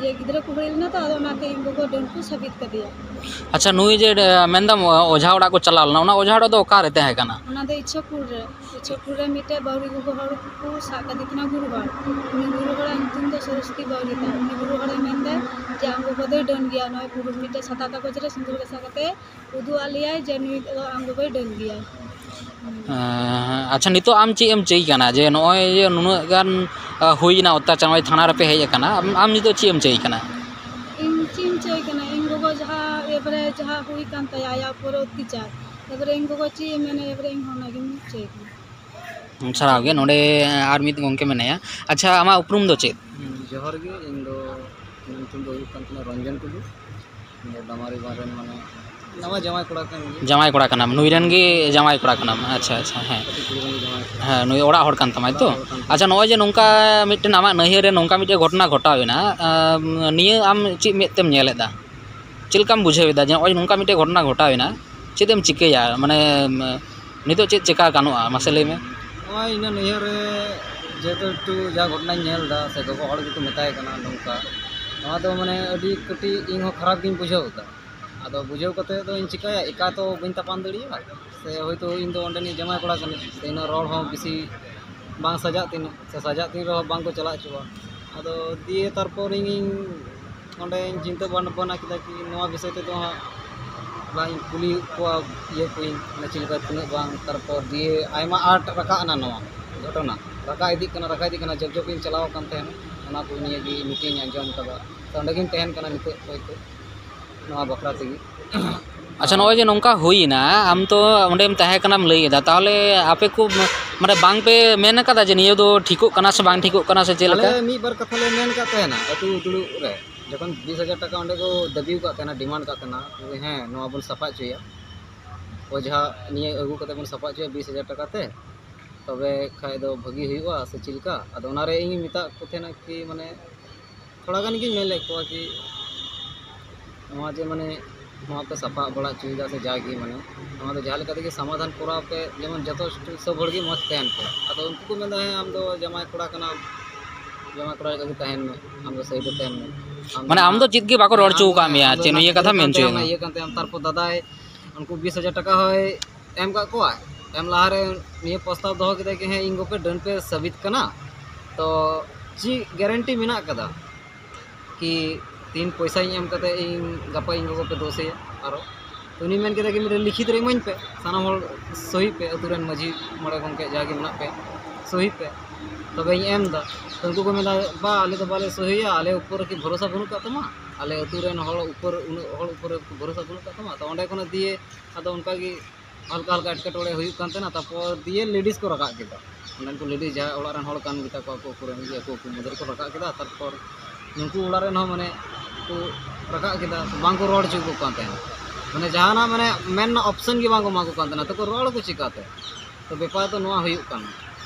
ᱤᱭᱟᱹ ᱜᱤᱫᱽᱨᱟᱹ ᱠᱚ ᱦᱩᱭ ᱞᱮᱱᱟ ᱛᱚ, ᱟᱫᱚ ᱚᱱᱟᱛᱮ ᱤᱧ ᱜᱚᱜᱚ ᱰᱟᱹᱱ ᱠᱚ ᱥᱟᱹᱵᱤᱛ ᱠᱟᱫᱮᱭᱟ᱾ ᱟᱪᱪᱷᱟ, ᱱᱩᱭ ᱡᱮ, ᱮ, ᱢᱮᱱᱫᱟᱢ, ᱚ-, ᱚᱡᱷᱟ ᱚᱲᱟᱜ ᱠᱚ ᱪᱟᱞᱟᱣ ᱞᱮᱱᱟ, ᱚᱱᱟ ᱚᱡᱷᱟ ᱚᱲᱟᱜ ᱫᱚ ᱚᱠᱟᱨᱮ ᱛᱟᱦᱮᱸ ᱠᱟᱱᱟ? ᱚᱱᱟ ᱫᱚ ᱤᱪᱷᱟᱹᱯᱩᱨ ᱨᱮ, ᱤᱪᱷᱟᱹᱯᱩᱨ ᱨᱮ ᱢᱤᱫᱴᱮᱡ ᱵᱟᱹᱣᱨᱤ ᱜᱚᱜᱚ ᱦᱚᱲ ᱠᱚ ᱥᱟᱵ ᱠᱟᱫᱮ ᱛᱟᱦᱮᱱᱟ ᱜᱩᱨᱩ ᱦᱚᱲ᱾ ᱩᱱᱤ ᱜᱩᱨᱩ ᱦᱚᱲᱟᱜ ᱧᱩᱛᱩᱢ ᱫᱚ ᱥᱚᱨᱚᱥᱚᱛᱤ ᱵᱟᱹᱣᱨᱤ ᱛᱟᱭ᱾ ᱩᱱᱤ ᱜᱩᱨᱩ ᱦᱚᱲᱮ ᱢᱮᱱᱫᱟ ᱡᱮ ᱟᱢ ᱜᱚᱜᱚ ᱫᱚᱭ ᱰᱟᱹᱱ ᱜᱮᱭᱟ, ᱱᱚᱜᱼᱚᱭ ᱯᱩᱨᱩᱵ ᱢᱤᱫᱴᱮᱡ ᱥᱟᱛᱟ ᱠᱟᱜᱚᱡᱽ ᱨᱮ ᱥᱤᱸᱫᱩᱨ ᱜᱷᱟᱥᱟᱣ ᱠᱟᱛᱮ ᱩᱫᱩᱜ ᱟᱫ ᱞᱮᱭᱟᱭ ᱡᱮ ᱱᱩᱭ ᱫᱚ ᱟᱢ ᱜᱚᱜᱚᱭ ᱰᱟᱹᱱ ᱜᱮᱭᱟᱭ᱾ ᱦᱮᱸ, ᱟᱪᱪᱷᱟ, ᱱᱤᱛᱚᱜ ᱟᱢ ᱪᱮᱫ ᱮᱢ ᱪᱟᱹᱭ ᱠᱟᱱᱟ ᱡᱮ ᱱᱚᱜᱼᱚᱭ ᱡᱮ ᱱᱩᱱᱟᱹᱜ ᱜᱟᱱ, ᱟ, ᱦᱩᱭᱱᱟ ᱚᱛᱛᱟᱪᱟᱨ, ᱱᱚᱜᱼᱚᱭ ᱛᱷᱟᱱᱟ ᱨᱮᱯᱮ ᱦᱮᱡ ᱟᱠᱟᱱᱟ, ᱟᱢ, ᱟᱢ ᱱᱤᱛᱚᱜ ᱪᱮᱫ ᱮᱢ ᱪᱟᱹᱭ ᱠᱟᱱᱟ? ᱤᱧ ᱪᱮᱫ ᱤᱧ ᱪᱟᱹᱭ ᱠᱟᱱᱟ, ᱤᱧ ᱜᱚᱜᱚ ᱡᱟᱦᱟᱸ ᱮᱵᱟᱨᱮ ᱡᱟᱦᱟᱸ ᱦᱩᱭ ᱠᱟᱱ ᱛᱟᱭᱟ ᱟᱭᱟᱜ ᱩᱯᱚᱨ ᱚᱛᱛᱟᱪᱟᱨ, ᱮᱵᱟᱨᱮ ᱤᱧ ᱜᱚᱜᱚ ᱪᱮᱫ ᱮ ᱢᱮᱱᱟ, ᱮᱵᱟᱨᱮ ᱤᱧ ᱦᱚᱸ ᱚᱱᱟᱜᱤᱧ ᱪᱟᱹᱭ ᱠᱟᱱᱟ᱾ ᱦᱩᱸ, ᱥᱟᱨᱦᱟᱣ ᱜᱮ᱾ ᱱᱚᱰᱮ ᱟᱨ ᱢᱤᱫ ᱜᱚᱢᱠᱮ ᱢᱮᱱᱟᱭᱟ᱾ ᱟᱪᱪᱷᱟ, ᱟᱢᱟᱜ ᱩᱯᱨᱩᱢ ᱫᱚ ᱪᱮᱫ? ᱦᱩᱸ, ᱡᱚᱦᱟᱨ ᱜᱮ, ᱤᱧ ᱫᱚ, ᱤᱧᱟᱹᱜ ᱧᱩᱛᱩᱢ ᱫᱚ ᱦᱩᱭᱩᱜ ᱠᱟᱱ ᱛᱤᱧᱟᱹ ᱨᱚᱧᱡᱚᱱ ᱴᱩᱰᱩ᱾ ᱤᱧ ᱫᱚ ᱰᱟᱢᱟᱨᱤ ᱵᱟᱸᱫᱷ ᱨᱮᱱ, ᱢᱟᱱᱮ, ᱱᱟᱣᱟ ᱡᱟᱶᱟᱭ ᱠᱚᱲᱟ ᱠᱟᱱ ᱜᱤᱭᱟᱹᱧ᱾ ᱡᱟᱶᱟᱭ ᱠᱚᱲᱟ ᱠᱟᱱᱟᱢ, ᱱᱩᱭ ᱨᱮᱱ ᱜᱮ ᱡᱟᱶᱟᱭ ᱠᱚᱲᱟ ᱠᱟᱱᱟᱢ᱾ ᱟᱪᱪᱷᱟ, ᱟᱪᱪᱷᱟ, ᱦᱮᱸ᱾ ᱠᱟᱹᱴᱤᱡ ᱠᱩᱲᱤ ᱨᱮᱱ ᱜᱮ ᱡᱟᱶᱟᱭ ᱠᱚᱲᱟ᱾ ᱦᱮᱸ, ᱱᱩᱭ ᱚᱲᱟᱜ ᱦᱚᱲ ᱠᱟᱱ ᱛᱟᱢᱟᱭ ᱛᱚ? ᱚᱲᱟᱜ ᱦᱚᱲ ᱠᱟᱱ ᱛᱟᱢᱟ᱾ ᱟᱪᱪᱷᱟ, ᱱᱚᱜᱼᱚᱭ ᱡᱮ ᱱᱚᱝᱠᱟ ᱢᱤᱫᱴᱮᱱ ᱟᱢᱟᱜ ᱱᱟᱹᱭᱦᱟᱹᱨ ᱨᱮ ᱱᱚᱝᱠᱟ ᱢᱤᱫᱴᱮᱱ ᱜᱷᱚᱴᱚᱱᱟ ᱜᱷᱚᱴᱟᱣ ᱮᱱᱟ, ᱟᱢ, ᱱᱤᱭᱟᱹ ᱟᱢ ᱪᱮᱫ ᱢᱮᱫ ᱛᱮᱢ ᱧᱮᱞ ᱮᱫᱟ? ᱪᱮᱫ ᱞᱮᱠᱟᱢ ᱵᱩᱡᱷᱟᱹᱣ ᱮᱫᱟ ᱡᱮ ᱱᱚᱜᱼᱚᱭ ᱱᱚᱝᱠᱟ ᱢᱤᱫᱴᱮᱱ ᱜᱷᱚᱴᱚᱱᱟ ᱜᱷᱚᱴᱟᱣ ᱮᱱᱟ, ᱪᱮᱫ ᱮᱢ ᱪᱤᱠᱟᱹᱭᱟ? ᱢᱟᱱᱮ, ᱱᱤᱛᱚᱜ ᱪᱮᱫ ᱪᱮᱠᱟ ᱜᱟᱱᱚᱜᱼᱟ, ᱢᱟᱥᱮ ᱞᱟᱹᱭ ᱢᱮ᱾ ᱱᱚᱜᱼᱚᱭ ᱤᱱᱟᱹ ᱱᱟᱹᱭᱦᱟᱹᱨ ᱨᱮ ᱡᱮᱦᱮᱛᱩ ᱮᱠᱴᱩ ᱡᱟ ᱜᱷᱚᱴᱚᱱᱟᱧ ᱧᱮᱞ ᱮᱫᱟ, ᱥᱮ ᱜᱚᱜᱚ ᱦᱚᱲ ᱜᱮᱠᱚ ᱢᱮᱛᱟᱭ ᱠᱟᱱᱟ ᱱᱚᱝᱠᱟ, ᱱᱚᱣᱟ ᱫᱚ, ᱢᱟᱱᱮ, ᱟᱹᱰᱤ ᱠᱟᱹᱴᱤᱡ ᱤᱧ ᱦᱚᱸ ᱠᱷᱟᱨᱟᱯ ᱜᱤᱧ ᱵᱩᱡᱷᱟᱹᱣ ᱮᱫᱟ᱾ ᱟᱫᱚ ᱵᱩᱡᱷᱟᱹᱣ ᱠᱟᱛᱮ ᱫᱚᱧ ᱪᱤᱠᱟᱹᱭᱟ, ᱮᱠᱟ ᱛᱚ ᱵᱟᱹᱧ ᱛᱟᱯᱟᱢ ᱫᱟᱲᱮᱭᱟᱜᱼᱟ᱾ ᱥᱮ ᱦᱚᱭᱛᱳ ᱤᱧ ᱫᱚ ᱚᱸᱰᱮᱱᱤᱡ ᱡᱟᱶᱟᱭ ᱠᱚᱲᱟ ᱠᱟᱹᱱᱟᱹᱧ, ᱥᱮ ᱤᱱᱟᱹ ᱨᱚᱲ ᱦᱚᱸ ᱵᱮᱥᱤ ᱵᱟᱝ ᱥᱟᱡᱟᱜ ᱛᱤᱧᱟᱹ, ᱥᱮ ᱥᱟᱡᱟᱜ ᱛᱤᱧ ᱨᱮᱦᱚᱸ ᱵᱟᱝ ᱠᱚ ᱪᱟᱞᱟᱣ ᱦᱚᱪᱚᱣᱟᱜᱼᱟ᱾ ᱟᱫᱚ ᱫᱤᱭᱮ ᱛᱟᱨᱯᱚᱨ ᱤᱧᱤᱧ ᱚᱸᱰᱮᱧ ᱪᱤᱱᱛᱟᱹ ᱵᱷᱟᱵᱽᱱᱟ ᱠᱮᱫᱟ ᱠᱤ ᱱᱚᱣᱟ ᱵᱤᱥᱚᱭ ᱛᱮᱫᱚ ᱦᱟᱸᱜ ᱵᱟᱹᱧ ᱠᱩᱞᱤ ᱠᱚᱣᱟ, ᱤᱭᱟᱹ ᱠᱚᱧ, ᱢᱟᱱᱮ, ᱪᱮᱫ ᱞᱮᱠᱟ, ᱛᱤᱱᱟᱹᱜ ᱵᱟᱝ᱾ ᱛᱟᱨᱯᱚᱨ ᱫᱤᱭᱮ ᱟᱭᱢᱟ ᱟᱸᱴ ᱨᱟᱠᱟᱵ ᱮᱱᱟ ᱱᱚᱣᱟ ᱜᱷᱚᱴᱚᱱᱟ, ᱨᱟᱠᱟᱵ ᱤᱫᱤᱜ ᱠᱟᱱᱟ, ᱨᱟᱠᱟᱵ ᱤᱫᱤᱜ ᱠᱟᱱᱟ᱾ ᱡᱚᱵ ᱡᱚᱵ ᱤᱧ ᱪᱟᱞᱟᱣ ᱟᱠᱟᱱ ᱛᱟᱦᱮᱱᱟ, ᱚᱱᱟ ᱠᱚ ᱱᱤᱭᱟᱹ ᱜᱮ ᱢᱤᱴᱤᱝ ᱤᱧ ᱟᱸᱡᱚᱢ ᱠᱟᱫᱟ᱾ ᱛᱚ ᱚᱸᱰᱮ ᱜᱤᱧ ᱛᱟᱦᱮᱱ ᱠᱟᱱᱟ ᱱᱤᱛᱚᱜ ᱦᱚᱭᱛᱳ, ᱱᱚᱣᱟ ᱵᱟᱠᱷᱨᱟ ᱛᱮᱜᱮ᱾ ᱟᱪᱪᱷᱟ, ᱱᱚᱜᱼᱚᱭ ᱡᱮ ᱱᱚᱝᱠᱟ ᱦᱩᱭᱮᱱᱟ, ᱟᱢ ᱛᱚ ᱚᱸᱰᱮᱢ ᱛᱟᱦᱮᱸ ᱠᱟᱱᱟᱢ, ᱞᱟᱹᱭ ᱮᱫᱟ, ᱛᱟᱦᱚᱞᱮ ᱟᱯᱮ ᱠᱚ, ᱢᱟᱱᱮ, ᱵᱟᱝ ᱯᱮ ᱢᱮᱱ ᱟᱠᱟᱫᱟ ᱡᱮ ᱱᱤᱭᱟᱹ ᱫᱚ ᱴᱷᱤᱠᱚᱜ ᱠᱟᱱᱟ ᱥᱮ ᱵᱟᱝ ᱴᱷᱤᱠᱚᱜ ᱠᱟᱱᱟ, ᱥᱮ ᱪᱮᱫ ᱞᱮᱠᱟ? ᱟᱞᱮ ᱢᱤᱫ ᱵᱟᱨ ᱠᱟᱛᱷᱟ ᱞᱮ ᱢᱮᱱ ᱟᱠᱟᱫ ᱛᱟᱦᱮᱱᱟ ᱟᱹᱛᱩ ᱫᱩᱲᱩᱵ ᱨᱮ, ᱡᱚᱠᱷᱚᱱ ᱵᱤᱥ ᱦᱟᱡᱟᱨ ᱴᱟᱠᱟ ᱚᱸᱰᱮ ᱠᱚ ᱫᱟᱹᱵᱤ ᱟᱠᱟᱫ ᱛᱟᱦᱮᱱᱟ, ᱰᱤᱢᱟᱱᱰ ᱟᱠᱟᱫ ᱛᱟᱦᱮᱱᱟ, ᱦᱮᱸ, ᱱᱚᱣᱟ ᱵᱚᱱ ᱥᱟᱯᱷᱟ ᱦᱚᱪᱚᱭᱟ, ᱚᱡᱷᱟ ᱱᱤᱭᱟᱹ ᱟᱹᱜᱩ ᱠᱟᱛᱮ ᱵᱚᱱ ᱥᱟᱯᱷᱟ ᱦᱚᱪᱚᱭᱟ ᱵᱤᱥ ᱦᱟᱡᱟᱨ ᱴᱟᱠᱟ ᱛᱮ, ᱛᱚᱵᱮ ᱠᱷᱟᱡ ᱫᱚ ᱵᱷᱟᱹᱜᱤ ᱦᱩᱭᱩᱜᱼᱟ ᱥᱮ ᱪᱮᱫ ᱞᱮᱠᱟ? ᱟᱫᱚ ᱚᱱᱟᱨᱮ ᱤᱧ ᱢᱮᱛᱟᱫ ᱠᱚ ᱛᱟᱦᱮᱱᱟ ᱠᱤ, ᱢᱟᱱᱮ, ᱛᱷᱚᱲᱟ ᱜᱟᱱ ᱜᱤᱧ ᱢᱮᱱ ᱞᱮᱫ ᱠᱚᱣᱟ ᱠᱤ ᱱᱚᱣᱟ ᱡᱮ, ᱢᱟᱱᱮ, ᱱᱚᱣᱟ ᱯᱮ ᱥᱟᱯᱷᱟ ᱵᱟᱲᱟ ᱦᱚᱪᱚᱭᱮᱫᱟ ᱥᱮ ᱡᱟᱜᱮ, ᱢᱟᱱᱮ, ᱱᱚᱣᱟ ᱫᱚ ᱡᱟᱦᱟᱸ ᱞᱮᱠᱟ ᱛᱮᱜᱮ ᱥᱚᱢᱟᱫᱷᱟᱱ ᱠᱚᱨᱟᱣ ᱯᱮ, ᱡᱮᱢᱚᱱ ᱡᱚᱛᱚ ᱥᱚᱵ ᱦᱚᱲ ᱜᱮ ᱢᱚᱡᱽ ᱛᱟᱦᱮᱱ ᱯᱮ᱾ ᱟᱫᱚ ᱩᱱᱠᱩ ᱠᱚ ᱢᱮᱱᱫᱟ, ᱦᱮᱸ, ᱟᱢ ᱫᱚ ᱡᱟᱶᱟᱭ ᱠᱚᱲᱟ ᱠᱟᱱᱟᱢ, ᱡᱟᱢᱟ ᱠᱚᱲᱟ ᱞᱮᱠᱟ ᱜᱮ ᱛᱟᱦᱮᱱ ᱢᱮ, ᱟᱢ ᱫᱚ ᱥᱟᱭᱤᱰ ᱨᱮ ᱛᱟᱦᱮᱱ ᱢᱮ᱾ ᱟᱢ ᱢᱟᱱᱮ ᱫᱚ ᱟᱢ ᱫᱚ ᱪᱮᱫ ᱜᱮ ᱵᱟᱠᱚ ᱨᱚᱲ ᱦᱚᱪᱚ ᱟᱠᱟᱫ ᱢᱮᱭᱟ, ᱟᱢ ᱫᱚ ᱪᱮᱫ ᱱᱟᱥᱮ ᱱᱤᱭᱟᱹ ᱠᱟᱛᱷᱟ ᱠᱟᱛᱮ ᱢᱮᱱ ᱦᱚᱪᱚᱭᱮᱫ ᱟᱢ ᱢᱮ? ᱤᱭᱟᱹ ᱠᱟᱱ ᱛᱟᱭᱟ, ᱛᱟᱨᱯᱚᱨ ᱫᱟᱫᱟᱭ ᱩᱱᱠᱩ ᱵᱤᱥ ᱦᱟᱡᱟᱨ ᱴᱟᱠᱟ ᱦᱚᱸᱭ ᱮᱢ ᱠᱟᱜ ᱠᱚᱣᱟ᱾ ᱮᱢ ᱞᱟᱦᱟᱨᱮ ᱱᱤᱭᱟᱹ ᱯᱨᱚᱥᱛᱟᱵ ᱫᱚᱦᱚ ᱠᱮᱫᱟᱭ ᱠᱤ, "ᱦᱮᱸ, ᱤᱧ ᱜᱚᱯᱮ ᱰᱟᱹᱱ ᱯᱮ ᱥᱟᱹᱵᱤᱛ ᱠᱟᱱᱟ, ᱛᱚ ᱪᱮᱫ ᱜᱮᱨᱮᱱᱴᱤ ᱢᱮᱱᱟᱜ ᱠᱟᱫᱟ ᱠᱤ ᱛᱤᱦᱤᱧ ᱯᱚᱭᱥᱟᱧ ᱮᱢ ᱠᱟᱛᱮ ᱤᱧ ᱜᱟᱯᱟ ᱤᱧ ᱜᱚᱜᱚ ᱯᱮ ᱫᱳᱥᱮᱭᱟ ᱟᱨᱚ?" ᱛᱚ ᱩᱱᱤ ᱢᱮᱱ ᱠᱮᱫᱟ ᱠᱤ, "ᱢᱤᱫᱴᱮᱱ ᱞᱤᱠᱷᱤᱛ ᱨᱮ ᱤᱢᱟᱹᱧ ᱯᱮ, ᱥᱟᱱᱟᱢ ᱦᱚᱲ ᱥᱳᱭ ᱯᱮ, ᱟᱹᱛᱩ ᱨᱮᱱ ᱢᱟᱹᱡᱷᱤ ᱢᱚᱬᱮ ᱜᱚᱢᱠᱮ ᱡᱟᱜᱮ ᱢᱮᱱᱟᱜ ᱯᱮ, ᱥᱳᱭ ᱯᱮ, ᱛᱚᱵᱮᱧ ᱮᱢ ᱮᱫᱟ᱾" ᱛᱚ ᱩᱱᱠᱩ ᱠᱚ ᱢᱮᱱᱫᱟ, "ᱵᱟ, ᱟᱞᱮ ᱫᱚ ᱵᱟᱞᱮ ᱥᱳᱭᱟ, ᱟᱞᱮ ᱩᱯᱚᱨ ᱨᱮ ᱠᱤ ᱵᱷᱚᱨᱚᱥᱟ ᱵᱟᱹᱱᱩᱜ ᱠᱟᱜ ᱛᱟᱢᱟ? ᱟᱞᱮ ᱟᱹᱛᱩ ᱨᱮᱱ ᱦᱚᱲ ᱩᱯᱚᱨ, ᱩᱱᱟᱹᱜ ᱦᱚᱲ ᱩᱯᱚᱨ ᱨᱮ ᱵᱷᱚᱨᱚᱥᱟ ᱵᱟᱹᱱᱩᱜ ᱠᱟᱜ ᱛᱟᱢᱟ?" ᱛᱚ ᱚᱸᱰᱮ ᱠᱷᱚᱱᱟᱜ ᱫᱤᱭᱮ ᱟᱫᱚ ᱚᱱᱠᱟ ᱜᱮ ᱦᱟᱞᱠᱟ ᱦᱟᱞᱠᱟ ᱮᱴᱠᱮᱴᱚᱬᱮ ᱦᱩᱭᱩᱜ ᱠᱟᱱ ᱛᱟᱦᱮᱱᱟ᱾ ᱛᱟᱨᱯᱚᱨ ᱫᱤᱭᱮ ᱞᱮᱰᱤᱥ ᱠᱚ ᱨᱟᱠᱟᱵ ᱠᱮᱫᱟ, ᱚᱸᱰᱮᱱ ᱠᱚ ᱞᱮᱰᱤᱥ ᱡᱟᱦᱟᱸᱭ ᱚᱲᱟᱜ ᱨᱮᱱ ᱦᱚᱲ ᱠᱟᱱ ᱜᱮᱛᱟ ᱠᱚᱣᱟ ᱠᱚ, ᱟᱠᱚ ᱨᱮᱱ ᱜᱮ, ᱟᱠᱚ ᱟᱠᱚ ᱢᱚᱫᱽᱫᱷᱮ ᱨᱮᱠᱚ ᱨᱟᱠᱟᱵ ᱠᱮᱫᱟ᱾ ᱛᱟᱨᱯᱚᱨ ᱱᱩᱠᱩ ᱚᱲᱟᱜ ᱨᱮᱱ ᱦᱚᱸ ᱢᱟᱱᱮ ᱠᱚ ᱨᱟᱠᱟᱵ ᱠᱮᱫᱟ, ᱵᱟᱝ ᱠᱚ ᱨᱚᱲ ᱦᱚᱪᱚ ᱠᱚ ᱠᱟᱱ ᱛᱟᱦᱮᱱᱟ᱾ ᱢᱟᱱᱮ ᱡᱟᱦᱟᱱᱟᱜ ᱢᱟᱱᱮ ᱢᱮᱱ ᱨᱮᱱᱟᱜ ᱚᱯᱥᱮᱱ ᱜᱮ ᱵᱟᱝ ᱠᱚ ᱮᱢᱟ ᱠᱚ ᱠᱟᱱ ᱛᱟᱦᱮᱱᱟ, ᱛᱚ ᱠᱚ ᱨᱚᱲ ᱟᱠᱚ ᱪᱤᱠᱟᱹᱛᱮ? ᱛᱚ ᱵᱮᱯᱟᱨ ᱫᱚ ᱱᱚᱣᱟ ᱦᱩᱭᱩᱜ ᱠᱟᱱᱟ᱾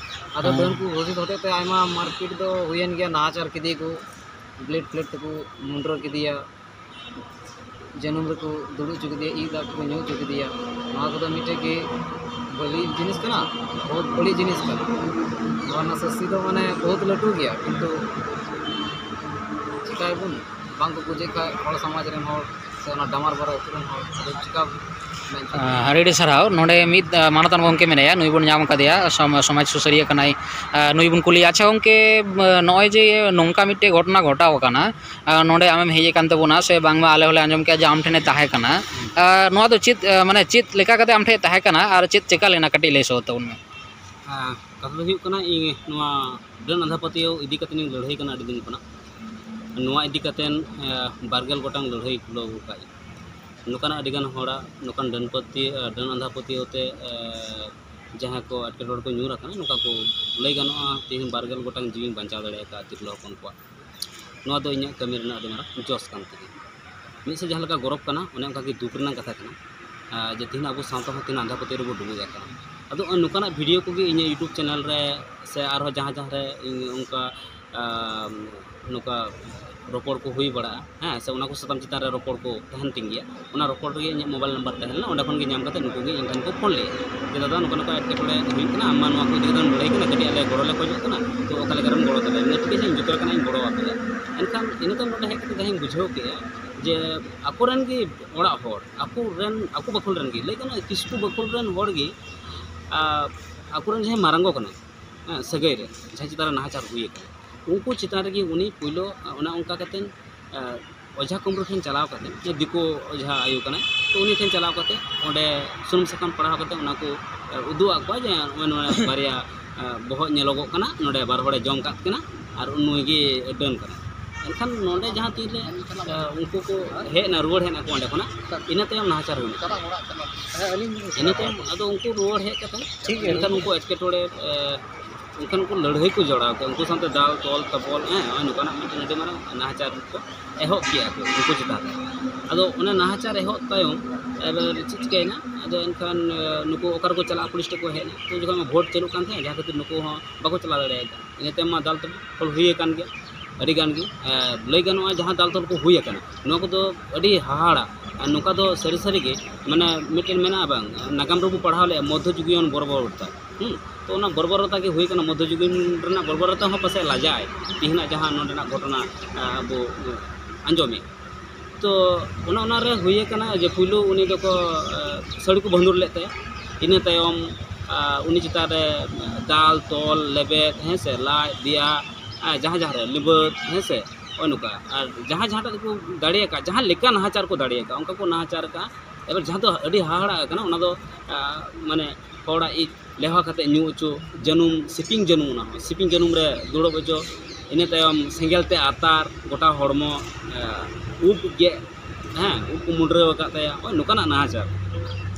ᱟᱫᱚ ᱦᱮᱸ᱾ ᱰᱟᱹᱱ ᱠᱚ ᱜᱷᱳᱥᱤᱛ ᱦᱚᱛᱮᱡ ᱛᱮ ᱟᱭᱢᱟ ᱢᱟᱨᱯᱤᱴ ᱫᱚ ᱦᱩᱭᱮᱱ ᱜᱮᱭᱟ, ᱱᱟᱦᱟᱪᱟᱨ ᱠᱮᱫᱮᱭᱟ ᱠᱚ, ᱵᱞᱮᱰ ᱯᱷᱞᱮᱰ ᱛᱮᱠᱚ ᱢᱩᱱᱰᱨᱟᱹ ᱠᱮᱫᱮᱭᱟ, ᱡᱟᱹᱱᱩᱢ ᱨᱮᱠᱚ ᱫᱩᱲᱩᱵ ᱦᱚᱪᱚ ᱠᱮᱫᱮᱭᱟ, ᱤᱡ ᱫᱟᱜ ᱠᱚᱠᱚ ᱧᱩ ᱦᱚᱪᱚ ᱠᱮᱫᱮᱭᱟ᱾ ᱱᱚᱣᱟ ᱠᱚᱫᱚ ᱢᱤᱫᱴᱮᱡ ᱜᱮ ᱵᱟᱹᱲᱤᱡ ᱡᱤᱱᱤᱥ ᱠᱟᱱᱟ, ᱵᱚᱦᱩᱛ ᱵᱟᱹᱲᱤᱡ ᱡᱤᱱᱤᱥ ᱠᱟᱱᱟ᱾ ᱱᱚᱣᱟ ᱨᱮᱱᱟᱜ ᱥᱟᱹᱥᱛᱤ ᱫᱚ ᱢᱟᱱᱮ ᱵᱚᱦᱩᱛ ᱞᱟᱹᱴᱩ ᱜᱮᱭᱟ, ᱠᱤᱱᱛᱩ ᱪᱤᱠᱟᱹᱭᱟᱵᱚᱱ, ᱵᱟᱝ ᱠᱚ ᱵᱩᱡᱮᱫ ᱠᱷᱟᱡ ᱦᱚᱲ ᱥᱚᱢᱟᱡᱽ ᱨᱮᱱ ᱦᱚᱲ ᱥᱮ ᱚᱱᱟ ᱰᱟᱢᱟᱨ ᱵᱟᱨᱟ ᱟᱹᱛᱩ ᱨᱮᱱ ᱦᱚᱲ ᱟᱫᱚ ᱪᱤᱠᱟ ᱢᱮᱱ ᱦᱚᱪᱚ ᱠᱮᱫᱟ? ᱟᱹᱰᱤ ᱟᱹᱰᱤ ᱥᱟᱨᱦᱟᱣ᱾ ᱱᱚᱰᱮ ᱢᱤᱫ, ᱟ, ᱢᱟᱱᱚᱛᱟᱱ ᱜᱚᱢᱠᱮ ᱢᱮᱱᱟᱭᱟ, ᱱᱩᱭ ᱵᱚᱱ ᱧᱟᱢ ᱟᱠᱟᱫᱮᱭᱟ, ᱥᱚᱢ-, ᱥᱚᱢᱟᱡᱽ ᱥᱩᱥᱟᱹᱨᱤᱭᱟᱹ ᱠᱟᱱᱟᱭ᱾ ᱟ, ᱱᱩᱭ ᱵᱚᱱ ᱠᱩᱞᱤᱭᱟ᱾ ᱟᱪᱪᱷᱟ ᱜᱚᱢᱠᱮ, ᱟ, ᱱᱚᱜᱼᱚᱭ ᱡᱮ ᱱᱚᱝᱠᱟ ᱢᱤᱫᱴᱮᱡ ᱜᱷᱚᱴᱚᱱᱟ ᱜᱷᱚᱴᱟᱣ ᱟᱠᱟᱱᱟ, ᱟ, ᱱᱚᱰᱮ ᱟᱢᱮᱢ ᱦᱮᱡ ᱟᱠᱟᱱ ᱛᱟᱵᱚᱱᱟ ᱥᱮ ᱵᱟᱝᱢᱟ ᱟᱞᱮ ᱦᱚᱸᱞᱮ ᱟᱸᱡᱚᱢ ᱠᱮᱜᱼᱟ ᱡᱮ ᱟᱢ ᱴᱷᱮᱱᱮ ᱛᱟᱦᱮᱸ ᱠᱟᱱᱟ, ᱟ, ᱱᱚᱣᱟ ᱫᱚ ᱪᱮᱫ, ᱟ, ᱢᱟᱱᱮ ᱪᱮᱫ ᱞᱮᱠᱟ ᱠᱟᱛᱮ ᱟᱢ ᱴᱷᱮᱱ ᱛᱟᱦᱮᱸ ᱠᱟᱱᱟ ᱟᱨ ᱪᱮᱫ ᱪᱮᱠᱟ ᱞᱮᱱᱟ, ᱠᱟᱹᱴᱤᱡ ᱞᱟᱹᱭ ᱥᱚᱫᱚᱨ ᱛᱟᱵᱚᱱ ᱢᱮ᱾ ᱟ, ᱠᱟᱛᱷᱟ ᱫᱚ ᱦᱩᱭᱩᱜ ᱠᱟᱱᱟ, ᱤᱧ ᱱᱚᱣᱟ ᱰᱟᱹᱱ ᱟᱸᱫᱷᱟ ᱯᱟᱹᱛᱭᱟᱹᱣ ᱤᱫᱤ ᱠᱟᱛᱮ ᱤᱧ ᱞᱟᱹᱲᱦᱟᱹᱭ ᱠᱟᱱᱟ ᱟᱹᱰᱤ ᱫᱤᱱ ᱠᱷᱚᱱᱟᱜ᱾ ᱱᱚᱣᱟ ᱤᱫᱤ ᱠᱟᱛᱮ, ᱟ, ᱵᱟᱨᱜᱮᱞ ᱜᱚᱴᱟᱝ ᱞᱟᱹᱲᱦᱟᱹᱭ ᱠᱷᱩᱞᱟᱹᱣ ᱟᱠᱟᱫ ᱤᱧ᱾ ᱱᱚᱝᱠᱟᱱᱟᱜ ᱟᱹᱰᱤᱜᱟᱱ ᱦᱚᱲᱟᱜ ᱱᱚᱝᱠᱟᱱ ᱰᱟᱹᱱ ᱯᱟᱹᱛᱭᱟᱹ-, ᱰᱟᱹᱱ ᱟᱸᱫᱷᱟ ᱯᱟᱹᱛᱭᱟᱹᱣ ᱛᱮ, ᱮ, ᱡᱟᱦᱟᱸ ᱠᱚ ᱮᱴᱠᱮᱴᱚᱬᱮ ᱠᱚ ᱧᱩᱨ ᱟᱠᱟᱱᱟ, ᱱᱚᱝᱠᱟ ᱠᱚ ᱞᱟᱹᱭ ᱜᱟᱱᱚᱜᱼᱟ, ᱛᱮᱦᱮᱧ ᱵᱟᱨ ᱜᱮᱞ ᱜᱚᱴᱟᱝ ᱡᱤᱣᱤᱧ ᱵᱟᱧᱪᱟᱣ ᱫᱟᱲᱮ ᱟᱠᱟᱫᱼᱟ ᱛᱤᱨᱞᱟᱹ ᱦᱚᱯᱚᱱ ᱠᱚᱣᱟᱜ᱾ ᱱᱚᱣᱟ ᱫᱚ ᱤᱧᱟᱹᱜ ᱠᱟᱹᱢᱤ ᱨᱮᱱᱟᱜ ᱟᱹᱰᱤ ᱢᱟᱨᱟᱝ ᱡᱚᱥ ᱠᱟᱱ ᱛᱤᱧᱟᱹ᱾ ᱢᱤᱫ ᱥᱮᱫ ᱡᱟᱦᱟᱸ ᱞᱮᱠᱟ ᱜᱚᱨᱚᱵᱽ ᱠᱟᱱᱟ, ᱚᱱᱮ ᱚᱱᱠᱟ ᱜᱮ ᱫᱩᱠ ᱨᱮᱱᱟᱜ ᱠᱟᱛᱷᱟ ᱠᱟᱱᱟ, ᱟᱨ ᱡᱮ ᱛᱮᱦᱮᱧ ᱟᱵᱚ ᱥᱟᱶᱛᱟ ᱦᱚᱸ ᱛᱤᱱᱟᱹᱜ ᱟᱸᱫᱷᱟ ᱯᱟᱹᱛᱭᱟᱹᱣ ᱨᱮᱵᱚ ᱰᱩᱵᱩᱡ ᱟᱠᱟᱱᱟ᱾ ᱟᱫᱚ ᱱᱚᱝᱠᱟᱱᱟᱜ video ᱠᱚᱜᱮ ᱤᱧᱟᱹᱜ YouTube channel ᱨᱮ ᱥᱮ ᱟᱨᱦᱚᱸ ᱡᱟᱦᱟᱸ ᱡᱟᱦᱟᱸ ᱨᱮ ᱤᱧ ᱚᱱᱠᱟ, ᱟᱢ, ᱱᱚᱝᱠᱟ ᱨᱚᱯᱚᱲ ᱠᱚ ᱦᱩᱭ ᱵᱟᱲᱟᱜᱼᱟ, ᱦᱮᱸ, ᱥᱮ ᱚᱱᱟ ᱠᱚ ᱥᱟᱛᱟᱢ ᱪᱮᱛᱟᱱ ᱨᱮ ᱨᱚᱯᱚᱲ ᱠᱚ ᱛᱟᱦᱮᱱ ᱛᱤᱧ ᱜᱮᱭᱟ᱾ ᱚᱱᱟ ᱨᱚᱯᱚᱲ ᱨᱮᱜᱮ ᱤᱧᱟᱹᱜ ᱢᱳᱵᱟᱭᱤᱞ ᱱᱟᱢᱵᱟᱨ ᱛᱟᱦᱮᱸ ᱞᱮᱱᱟ, ᱚᱸᱰᱮ ᱠᱷᱚᱱ ᱜᱮ ᱧᱟᱢ ᱠᱟᱛᱮ ᱱᱩᱠᱩ ᱜᱮ ᱤᱧ ᱴᱷᱮᱱ ᱠᱚ ᱯᱷᱳᱱ ᱞᱮᱫᱼᱟ ᱡᱮ, "ᱫᱟᱫᱟ, ᱱᱚᱝᱠᱟ ᱱᱚᱝᱠᱟ ᱮᱴᱠᱮᱴᱚᱬᱮ ᱦᱩᱭᱩᱜ ᱠᱟᱱᱟ, ᱟᱢ ᱢᱟ ᱱᱚᱣᱟ ᱠᱚ ᱤᱫᱤ ᱠᱟᱛᱮᱢ ᱞᱟᱹᱭ ᱠᱟᱱᱟ, ᱠᱟᱹᱴᱤᱡ ᱟᱞᱮ ᱜᱚᱲᱚ ᱞᱮ ᱠᱷᱚᱡᱚᱜ ᱠᱟᱱᱟ, ᱛᱚ ᱚᱠᱟ ᱞᱮᱠᱟ ᱨᱮᱢ ᱜᱚᱲᱚ ᱫᱟᱲᱮᱭᱟᱜᱼᱟ?" ᱢᱮᱱᱫᱟ, "ᱴᱷᱤᱠ ᱟᱪᱷᱮ, ᱤᱧ ᱡᱚᱛᱚ ᱞᱮᱠᱟᱱᱟᱜ ᱤᱧ ᱜᱚᱲᱚ ᱟᱯᱮᱭᱟ᱾" ᱮᱱᱠᱷᱟᱱ ᱤᱱᱟᱹ ᱛᱟᱭᱚᱢ ᱱᱚᱰᱮ ᱦᱮᱡ ᱠᱟᱛᱮ ᱡᱟᱦᱟᱸᱧ ᱵᱩᱡᱷᱟᱹᱣ ᱠᱮᱫᱼᱟ ᱡᱮ ᱟᱠᱚᱨᱮᱱ ᱜᱮ ᱚᱲᱟᱜ ᱦᱚᱲ, ᱟᱠᱚᱨᱮᱱ, ᱟᱠᱚ ᱵᱟᱠᱷᱳᱞ ᱨᱮᱱ ᱜᱮ, ᱞᱟᱹᱭ ᱜᱟᱱᱚᱜᱼᱟ ᱠᱤᱥᱠᱩ ᱵᱟᱠᱷᱳᱞ ᱨᱮᱱ ᱦᱚᱲ ᱜᱮ, ᱟᱨ ᱟᱠᱚᱨᱮᱱ ᱡᱟᱦᱟᱸᱭ ᱢᱟᱨᱟᱝᱜᱚ ᱠᱟᱱᱟᱭ, ᱦᱮᱸ, ᱥᱟᱹᱜᱟᱹᱭ ᱨᱮ ᱡᱟᱦᱟᱸᱭ ᱪᱮᱛᱟᱱ ᱨᱮ ᱱᱟᱦᱟᱪᱟᱨ ᱦᱩᱭ ᱟᱠᱟᱱᱟ, ᱩᱱᱠᱩ ᱪᱮᱛᱟᱱ ᱨᱮᱜᱮ ᱩᱱᱤ ᱯᱳᱭᱞᱳ ᱚᱱᱮ ᱚᱱᱠᱟ ᱠᱟᱛᱮ, ᱮ, ᱚᱡᱷᱟ ᱠᱩᱢᱵᱽᱲᱩ ᱴᱷᱮᱱ ᱪᱟᱞᱟᱣ ᱠᱟᱛᱮ, ᱡᱟᱦᱟᱸᱭ ᱫᱤᱠᱩ ᱚᱡᱷᱟ ᱟᱭᱳ ᱠᱟᱱᱟᱭ, ᱛᱚ ᱩᱱᱤ ᱴᱷᱮᱱ ᱪᱟᱞᱟᱣ ᱠᱟᱛᱮ ᱚᱸᱰᱮ ᱥᱩᱱᱩᱢ ᱥᱟᱠᱟᱢ ᱯᱟᱲᱦᱟᱣ ᱠᱟᱛᱮ ᱚᱱᱟ ᱠᱚ, ᱮ, ᱩᱫᱩᱜ ᱟᱫ ᱠᱚᱣᱟ ᱡᱮ ᱱᱚᱜᱼᱚᱭ ᱱᱚᱣᱟ ᱵᱟᱨᱭᱟ, ᱮ, ᱵᱚᱦᱚᱜ ᱧᱮᱞᱚᱜᱚᱜ ᱠᱟᱱᱟ, ᱱᱚᱰᱮ ᱵᱟᱨ ᱦᱚᱲᱮ ᱡᱚᱢ ᱠᱟᱫ ᱠᱤᱱᱟ ᱟᱨ ᱱᱩᱭ ᱜᱮ ᱰᱟᱹᱱ ᱠᱟᱱᱟ᱾ ᱮᱱᱠᱷᱟᱱ ᱱᱚᱰᱮ ᱡᱟᱦᱟᱸ ᱛᱤᱱ ᱨᱮ, ᱮ, ᱩᱱᱠᱩ ᱠᱚ ᱦᱮᱡ ᱮᱱᱟ, ᱨᱩᱣᱟᱹᱲ ᱦᱮᱡ ᱮᱱᱟ ᱠᱚ ᱚᱸᱰᱮ ᱠᱷᱚᱱᱟᱜ, ᱤᱱᱟᱹ ᱛᱟᱭᱚᱢ ᱱᱟᱦᱟᱪᱟᱨ ᱦᱩᱭᱱᱟ᱾ ᱤᱱᱟᱹ ᱛᱟᱭᱚᱢ ᱟᱫᱚ ᱩᱱᱠᱩ ᱨᱩᱣᱟᱹᱲ ᱦᱮᱡ ᱠᱟᱛᱮ ᱴᱷᱤᱠ ᱜᱮᱭᱟ᱾ ᱮᱱᱠᱷᱟᱱ ᱩᱱᱠᱩ ᱮᱴᱠᱮᱴᱚᱬᱮ, ᱮ, ᱮᱱᱠᱷᱟᱱ ᱩᱱᱠᱩ ᱞᱟᱹᱲᱦᱟᱹᱭ ᱠᱚ ᱡᱚᱲᱟᱣ ᱠᱮᱫᱟ, ᱩᱱᱠᱩ ᱥᱟᱶᱛᱮ ᱫᱟᱞ ᱛᱚᱞ ᱛᱟᱯᱚᱞ, ᱦᱮᱸ, ᱱᱚᱜᱼᱚᱭ ᱱᱚᱝᱠᱟᱱᱟᱜ ᱢᱤᱫᱴᱮᱱ ᱟᱹᱰᱤ ᱢᱟᱨᱟᱝ ᱱᱟᱦᱟᱪᱟᱨ ᱠᱚ ᱮᱦᱚᱵ ᱠᱮᱜᱼᱟ ᱠᱚ ᱩᱱᱠᱩ ᱪᱮᱛᱟᱱ ᱨᱮ᱾ ᱟᱫᱚ ᱚᱱᱟ ᱱᱟᱦᱟᱪᱟᱨ ᱮᱦᱚᱵ ᱛᱟᱭᱚᱢ ᱮᱵᱟᱨ ᱪᱮᱫ ᱪᱤᱠᱟᱹᱭᱮᱱᱟ? ᱟᱫᱚ ᱮᱱᱠᱷᱟᱱ, ᱮ, ᱱᱩᱠᱩ ᱚᱠᱟ ᱨᱮᱠᱚ ᱪᱟᱞᱟᱜᱼᱟ? ᱯᱩᱞᱤᱥ ᱴᱷᱮᱱ ᱠᱚ ᱦᱮᱡ ᱮᱱᱟ᱾ ᱛᱚ ᱡᱚᱠᱷᱚᱱ ᱵᱷᱳᱴ ᱪᱟᱹᱞᱩᱜ ᱠᱟᱱ ᱛᱟᱦᱮᱸᱫ, ᱡᱟᱦᱟᱸ ᱠᱷᱟᱹᱛᱤᱨ ᱱᱩᱠᱩ ᱦᱚᱸ ᱵᱟᱠᱚ ᱪᱟᱞᱟᱣ ᱫᱟᱲᱮᱭᱟᱜ ᱠᱟᱱᱟ᱾ ᱤᱱᱟᱹ ᱛᱟᱭᱚᱢ ᱢᱟ ᱫᱟᱞ ᱛᱚᱞ ᱦᱩᱭ ᱟᱠᱟᱱ ᱜᱮᱭᱟ, ᱟᱹᱰᱤ ᱜᱟᱱ ᱜᱮ᱾ ᱮ, ᱞᱟᱹᱭ ᱜᱟᱱᱚᱜᱼᱟ, ᱡᱟᱦᱟᱸ ᱫᱟᱞ ᱛᱚᱞ ᱠᱚ ᱦᱩᱭ ᱟᱠᱟᱱᱟ, ᱱᱚᱣᱟ ᱠᱚᱫᱚ ᱟᱹᱰᱤ ᱦᱟᱦᱟᱲᱟ᱾ ᱟᱨ ᱱᱚᱝᱠᱟ ᱫᱚ ᱥᱟᱹᱨᱤ ᱥᱟᱹᱨᱤ ᱜᱮ, ᱢᱟᱱᱮ, ᱢᱤᱫᱴᱮᱱ ᱢᱮᱱᱟᱜᱼᱟ ᱵᱟᱝ, ᱱᱟᱜᱟᱢ ᱨᱮᱵᱚ ᱯᱟᱲᱦᱟᱣ ᱞᱮᱫᱼᱟ, ᱢᱚᱫᱽᱫᱷᱚ ᱡᱩᱜᱤᱭᱚᱱ ᱵᱚᱨᱵᱚᱨᱚᱛᱟ᱾ ᱦᱩᱸ? ᱛᱚ ᱚᱱᱟ ᱵᱚᱨᱵᱚᱨᱚᱛᱟ ᱜᱮ ᱦᱩᱭ ᱠᱟᱱᱟ, ᱢᱚᱫᱽᱫᱷᱚ ᱡᱩᱜᱤᱱ ᱨᱮᱱᱟᱜ ᱵᱚᱨᱵᱚᱨᱚᱛᱟ ᱦᱚᱸ ᱯᱟᱥᱮᱡ ᱞᱟᱡᱟᱜ ᱟᱭ, ᱛᱮᱦᱮᱧᱟᱜ ᱡᱟᱦᱟᱸ ᱱᱚᱰᱮᱱᱟᱜ ᱜᱷᱚᱴᱚᱱᱟ, ᱟ, ᱵᱚ ᱟᱸᱡᱚᱢᱮᱫ᱾ ᱛᱚ ᱚᱱᱟ, ᱚᱱᱟᱨᱮ ᱦᱩᱭ ᱠᱟᱱᱟ ᱡᱮ ᱯᱩᱭᱞᱩ ᱩᱱᱤ ᱫᱚᱠᱚ, ᱟ, ᱥᱟᱹᱲᱤ ᱠᱚ ᱵᱷᱟᱺᱫᱩᱲ ᱞᱮᱫ ᱛᱟᱭᱟ, ᱤᱱᱟᱹ ᱛᱟᱭᱚᱢ, ᱟ, ᱩᱱᱤ ᱪᱮᱛᱟᱱ ᱨᱮ ᱫᱟᱞ, ᱛᱚᱞ, ᱞᱮᱵᱮᱫ, ᱦᱮᱸ ᱥᱮ, ᱞᱟᱡ, ᱫᱮᱭᱟ, ᱟ, ᱡᱟᱦᱟᱸ ᱡᱟᱦᱟᱸ ᱨᱮ ᱞᱤᱵᱟᱹᱫ, ᱦᱮᱸ ᱥᱮ, ᱱᱚᱜᱼᱚᱭ ᱱᱚᱝᱠᱟ᱾ ᱟᱨ ᱡᱟᱦᱟᱸ ᱡᱟᱦᱟᱸᱴᱟᱜ ᱫᱚᱠᱚ ᱫᱟᱲᱮᱭᱟᱠᱟᱫ, ᱡᱟᱦᱟᱸ ᱞᱮᱠᱟ ᱱᱟᱦᱟᱪᱟᱨ ᱠᱚ ᱫᱟᱲᱮᱭᱟᱠᱟᱫ, ᱚᱱᱠᱟ ᱠᱚ ᱱᱟᱦᱟᱪᱟᱨ ᱟᱠᱟᱫᱼᱟ᱾ ᱮᱵᱟᱨ ᱡᱟᱦᱟᱸ ᱫᱚ ᱟᱹᱰᱤ ᱦᱟᱦᱟᱲᱟᱜ ᱠᱟᱱᱟ, ᱚᱱᱟ ᱫᱚ, ᱟ, ᱢᱟᱱᱮ, ᱦᱚᱲᱟᱜ ᱤᱡ ᱞᱮᱣᱦᱟ ᱠᱟᱛᱮ ᱧᱩ ᱦᱚᱪᱚ, ᱡᱟᱹᱱᱩᱢ, ᱥᱤᱯᱤᱝ ᱡᱟᱹᱱᱩᱢ, ᱚᱱᱟ ᱦᱚᱸ ᱥᱤᱯᱤᱝ ᱡᱟᱹᱱᱩᱢ ᱨᱮ ᱫᱩᱲᱩᱵ ᱦᱚᱪᱚ, ᱤᱱᱟᱹ ᱛᱟᱭᱚᱢ ᱥᱮᱸᱜᱮᱞ ᱛᱮ ᱟᱛᱟᱨ, ᱜᱚᱴᱟ ᱦᱚᱲᱢᱚ, ᱟ, ᱩᱵ ᱜᱮᱫ, ᱦᱮᱸ, ᱩᱵ ᱠᱚ ᱢᱩᱰᱨᱟᱹᱣ ᱟᱠᱟᱫ ᱛᱟᱭᱟ, ᱱᱚᱜᱼᱚᱭ ᱱᱚᱝᱠᱟᱱᱟᱜ ᱱᱟᱦᱟᱪᱟᱨ᱾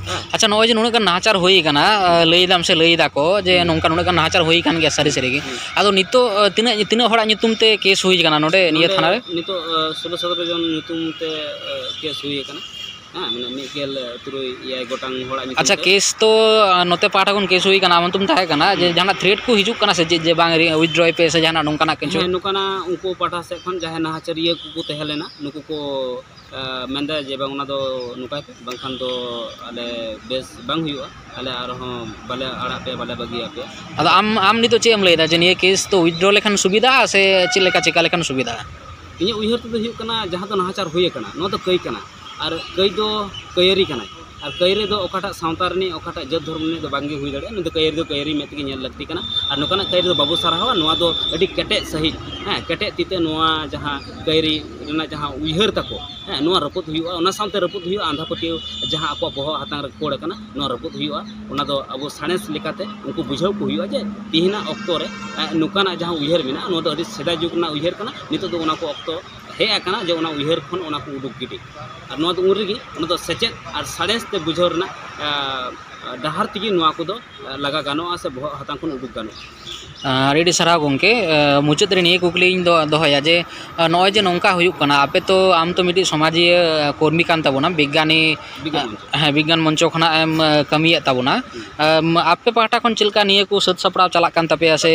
ᱦᱮᱸ᱾ ᱟᱪᱪᱷᱟ, ᱱᱚᱜᱼᱚᱭ ᱡᱮ ᱱᱩᱱᱟᱹᱜ ᱜᱟᱱ ᱱᱟᱦᱟᱪᱟᱨ ᱦᱩᱭ ᱟᱠᱟᱱᱟ, ᱟ, ᱞᱟᱹᱭ ᱫᱟᱢ ᱥᱮ ᱞᱟᱹᱭ ᱫᱟᱠᱚ ᱡᱮ ᱦᱩᱸ᱾ ᱱᱚᱝᱠᱟ ᱱᱩᱱᱟᱹᱜ ᱜᱟᱱ ᱱᱟᱦᱟᱪᱟᱨ ᱦᱩᱭ ᱟᱠᱟᱱ ᱜᱮᱭᱟ ᱥᱟᱹᱨᱤ ᱥᱟᱹᱨᱤ ᱜᱮ᱾ ᱦᱩᱸ᱾ ᱟᱫᱚ ᱱᱤᱛᱚᱜ, ᱟ, ᱛᱤᱱᱟᱹᱜ, ᱛᱤᱱᱟᱹᱜ ᱦᱚᱲᱟᱜ ᱧᱩᱛᱩᱢ ᱛᱮ ᱠᱮᱥ ᱦᱩᱭ ᱟᱠᱟᱱᱟ ᱱᱚᱰᱮ ᱱᱤᱭᱟᱹ ᱱᱚᱰᱮ ᱛᱷᱟᱱᱟ ᱨᱮ? ᱱᱤᱛᱚᱜ, ᱟ, ᱥᱳᱞᱳ ᱥᱚᱛᱨᱚ ᱡᱚᱱ ᱧᱩᱛᱩᱢ ᱛᱮ, ᱟ, ᱠᱮᱥ ᱦᱩᱭ ᱟᱠᱟᱱᱟ᱾ ᱦᱮᱸ, ᱢᱟᱱᱮ ᱢᱤᱫ ᱜᱮᱞ ᱛᱩᱨᱩᱭ ᱮᱭᱟᱭ ᱜᱚᱴᱟᱝ ᱦᱚᱲᱟᱜ ᱧᱩᱛᱩᱢ ᱟᱪᱪᱷᱟ, ᱛᱮ᱾ ᱠᱮᱥ ᱛᱚ, ᱟᱸ, ᱱᱚᱛᱮ ᱯᱟᱦᱴᱟ ᱠᱷᱚᱱ ᱠᱮᱥ ᱦᱩᱭ ᱠᱟᱱᱟ, ᱟᱢ ᱛᱚᱢ ᱛᱟᱦᱮᱸ ᱠᱟᱱᱟ ᱡᱮ ᱦᱩᱸ᱾ ᱡᱟᱦᱟᱱᱟᱜ ᱛᱷᱨᱮᱴ ᱠᱚ ᱦᱤᱡᱩᱜ ᱠᱟᱱᱟ ᱥᱮ ᱪᱮᱫ, ᱡᱮ ᱵᱟᱝ ᱨᱤ-, ᱩᱭᱤᱛᱷᱰᱨᱚᱭ ᱯᱮ ᱥᱮ ᱡᱟᱦᱟᱱᱟᱜ ᱱᱚᱝᱠᱟᱱᱟᱜ ᱠᱤᱪᱷᱩ? ᱦᱮᱸ, ᱱᱚᱝᱠᱟᱱᱟᱜ ᱩᱱᱠᱩ ᱯᱟᱦᱴᱟ ᱥᱮᱫ ᱠᱷᱚᱱ ᱡᱟᱦᱟᱸᱭ ᱱᱟᱦᱟᱪᱟᱨᱤᱭᱟᱹ ᱠᱚᱠᱚ ᱛᱟᱦᱮᱸ ᱞᱮᱱᱟ, ᱱᱩᱠᱩ ᱠᱚ, ᱟᱸ, ᱢᱮᱱᱫᱟ ᱡᱮ ᱵᱟᱝ, ᱚᱱᱟ ᱫᱚ ᱱᱚᱝᱠᱟᱭ ᱯᱮ, ᱵᱟᱝᱠᱷᱟᱱ ᱫᱚ ᱟᱞᱮ ᱵᱮᱥ ᱵᱟᱝ ᱦᱩᱭᱩᱜᱼᱟ, ᱟᱞᱮ ᱟᱨᱦᱚᱸ ᱵᱟᱞᱮ ᱟᱲᱟᱜ ᱯᱮᱭᱟ, ᱵᱟᱞᱮ ᱵᱟᱹᱜᱤᱭᱟᱯᱮᱭᱟ᱾ ᱟᱫᱚ ᱟᱢ, ᱟᱢ ᱱᱤᱛᱚᱜ ᱪᱮᱫ ᱮᱢ ᱞᱟᱹᱭᱫᱟ ᱡᱮ ᱱᱤᱭᱟᱹ ᱠᱮᱥ ᱫᱚ ᱩᱭᱤᱛᱷᱰᱨᱚ ᱞᱮᱠᱷᱟᱱ ᱥᱩᱵᱤᱫᱷᱟᱜᱼᱟ ᱥᱮ ᱪᱮᱫ ᱞᱮᱠᱟ ᱪᱮᱠᱟ ᱞᱮᱠᱷᱟᱱ ᱥᱩᱵᱤᱫᱷᱟᱜᱼᱟ? ᱤᱧᱟᱹᱜ ᱩᱭᱦᱟᱹᱨ ᱛᱮᱫᱚ ᱦᱩᱭᱩᱜ ᱠᱟᱱᱟ, ᱡᱟᱦᱟᱸ ᱫᱚ ᱱᱟᱦᱟᱪᱟᱨ ᱦᱩᱭ ᱟᱠᱟᱱᱟ, ᱱᱚᱣᱟ ᱫᱚ ᱠᱟᱹᱭ ᱠᱟᱱᱟ, ᱟᱨ ᱠᱟᱹᱭ ᱫᱚ ᱠᱟᱹᱭᱟᱹᱨᱤ ᱠᱟᱱᱟᱭ᱾ ᱟᱨ ᱠᱟᱹᱭ ᱨᱮᱫᱚ ᱚᱠᱟᱴᱟᱜ ᱥᱟᱶᱛᱟ ᱨᱤᱱᱤᱡ, ᱚᱠᱟᱴᱟᱜ ᱡᱟᱹᱛ ᱫᱷᱚᱨᱢᱚ ᱨᱤᱱᱤᱡ ᱫᱚ ᱵᱟᱝᱜᱮ ᱦᱩᱭ ᱫᱟᱲᱮᱭᱟᱜᱼᱟ᱾ ᱱᱩᱭ ᱫᱚ ᱠᱟᱹᱭᱟᱹᱨᱤ ᱫᱚ ᱠᱟᱹᱭᱟᱹᱨᱤ ᱢᱮᱫ ᱛᱮᱜᱮ ᱧᱮᱞ ᱞᱟᱹᱠᱛᱤ ᱠᱟᱱᱟ᱾ ᱟᱨ ᱱᱚᱝᱠᱟᱱᱟᱜ ᱠᱟᱹᱭ ᱨᱮᱫᱚ ᱵᱟᱵᱚ ᱥᱟᱨᱦᱟᱣᱟ᱾ ᱱᱚᱣᱟ ᱫᱚ ᱟᱹᱰᱤ ᱠᱮᱴᱮᱡ ᱥᱟᱺᱦᱤᱡ, ᱦᱮᱸ, ᱠᱮᱴᱮᱡ ᱛᱤᱛᱮ ᱱᱚᱣᱟ ᱡᱟᱦᱟᱸ ᱠᱟᱹᱭᱨᱤ ᱨᱮᱱᱟᱜ ᱡᱟᱦᱟᱸ ᱩᱭᱦᱟᱹᱨ ᱛᱟᱠᱚ, ᱦᱮᱸ, ᱱᱚᱣᱟ ᱨᱟᱹᱯᱩᱫ ᱦᱩᱭᱩᱜᱼᱟ᱾ ᱚᱱᱟ ᱥᱟᱶᱛᱮ ᱨᱟᱹᱯᱩᱫ ᱦᱩᱭᱩᱜᱼᱟ ᱟᱸᱫᱷᱟ ᱯᱟᱹᱛᱭᱟᱹᱣ, ᱡᱟᱦᱟᱸ ᱟᱠᱚᱣᱟᱜ ᱵᱚᱦᱚᱜ ᱦᱟᱛᱟᱝ ᱨᱮ ᱠᱷᱳᱲ ᱟᱠᱟᱱᱟ, ᱱᱚᱣᱟ ᱨᱟᱹᱯᱩᱫ ᱦᱩᱭᱩᱜᱼᱟ᱾ ᱚᱱᱟ ᱫᱚ ᱟᱵᱚ ᱥᱟᱬᱮᱥ ᱞᱮᱠᱟᱛᱮ ᱩᱱᱠᱩ ᱵᱩᱡᱷᱟᱹᱣ ᱠᱚ ᱦᱩᱭᱩᱜᱼᱟ ᱡᱮ ᱛᱤᱦᱤᱧᱟᱜ ᱚᱠᱛᱚ ᱨᱮ, ᱮ, ᱱᱚᱝᱠᱟᱱᱟᱜ ᱡᱟᱦᱟᱸ ᱩᱭᱦᱟᱹᱨ ᱢᱮᱱᱟᱜᱼᱟ, ᱱᱚᱣᱟ ᱫᱚ ᱟᱹᱰᱤ ᱥᱮᱫᱟᱭ ᱡᱩᱜᱽ ᱨᱮᱱᱟᱜ ᱩᱭᱦᱟᱹᱨ ᱠᱟᱱᱟ᱾ ᱱᱤᱛᱚᱜ ᱫᱚ ᱚᱱᱟ ᱠᱚ ᱚᱠᱛᱚ ᱦᱮᱡ ᱟᱠᱟᱱᱟ ᱡᱮ ᱚᱱᱟ ᱩᱭᱦᱟᱹᱨ ᱠᱷᱚᱱ ᱚᱱᱟ ᱠᱚ ᱩᱰᱩᱠ ᱜᱤᱰᱤ᱾ ᱟᱨ ᱱᱚᱣᱟ ᱫᱚ ᱩᱱ ᱨᱮᱜᱮ, ᱚᱱᱟ ᱫᱚ ᱥᱮᱪᱮᱫ ᱟᱨ ᱥᱟᱬᱮᱥ ᱛᱮ ᱵᱩᱡᱷᱟᱹᱣ ᱨᱮᱱᱟᱜ, ᱮ, ᱰᱟᱦᱟᱨ ᱛᱮᱜᱮ ᱱᱚᱣᱟ ᱠᱚᱫᱚ ᱞᱟᱜᱟ ᱜᱟᱱᱚᱜᱼᱟ ᱥᱮ ᱵᱚᱦᱚᱜ ᱦᱟᱛᱟᱝ ᱠᱷᱚᱱ ᱩᱰᱩᱠ ᱜᱟᱱᱚᱜᱼᱟ᱾ ᱟᱹᱰᱤ ᱟᱹᱰᱤ ᱥᱟᱨᱦᱟᱣ ᱜᱚᱢᱠᱮ᱾ ᱮ, ᱢᱩᱪᱟᱹᱫ ᱨᱮ ᱱᱤᱭᱟᱹ ᱠᱩᱠᱞᱤᱧ ᱫᱚ-, ᱫᱚᱦᱚᱭᱟ ᱡᱮ, ᱮ, ᱱᱚᱜᱼᱚᱭ ᱡᱮ ᱱᱚᱝᱠᱟ ᱦᱩᱭᱩᱜ ᱠᱟᱱᱟ, ᱟᱯᱮ ᱛᱚ, ᱟᱢ ᱛᱚ ᱢᱤᱫᱴᱤᱡ ᱥᱚᱢᱟᱡᱤᱭᱟᱹ, ᱮ, ᱠᱚᱨᱢᱤ ᱠᱟᱱ ᱛᱟᱵᱚᱱᱟᱢ, ᱵᱤᱜᱽᱜᱟᱱᱤ, ᱵᱤᱜᱽᱜᱟᱱ ᱢᱚᱧᱪᱚ᱾ ᱦᱮᱸ, ᱵᱤᱜᱽᱜᱟᱱ ᱢᱚᱧᱪᱚ ᱠᱷᱚᱱᱟᱜ ᱮᱢ, ᱮ, ᱠᱟᱹᱢᱤᱭᱮᱫ ᱛᱟᱵᱚᱱᱟ᱾ ᱦᱩᱸ᱾ ᱮᱢ, ᱟᱯᱮ ᱯᱟᱦᱴᱟ ᱠᱷᱚᱱ ᱪᱮᱫ ᱞᱮᱠᱟ ᱱᱤᱭᱟᱹ ᱠᱚ ᱥᱟᱹᱛ ᱥᱟᱯᱲᱟᱣ ᱪᱟᱞᱟᱜ ᱠᱟᱱ ᱛᱟᱯᱮᱭᱟ ᱥᱮ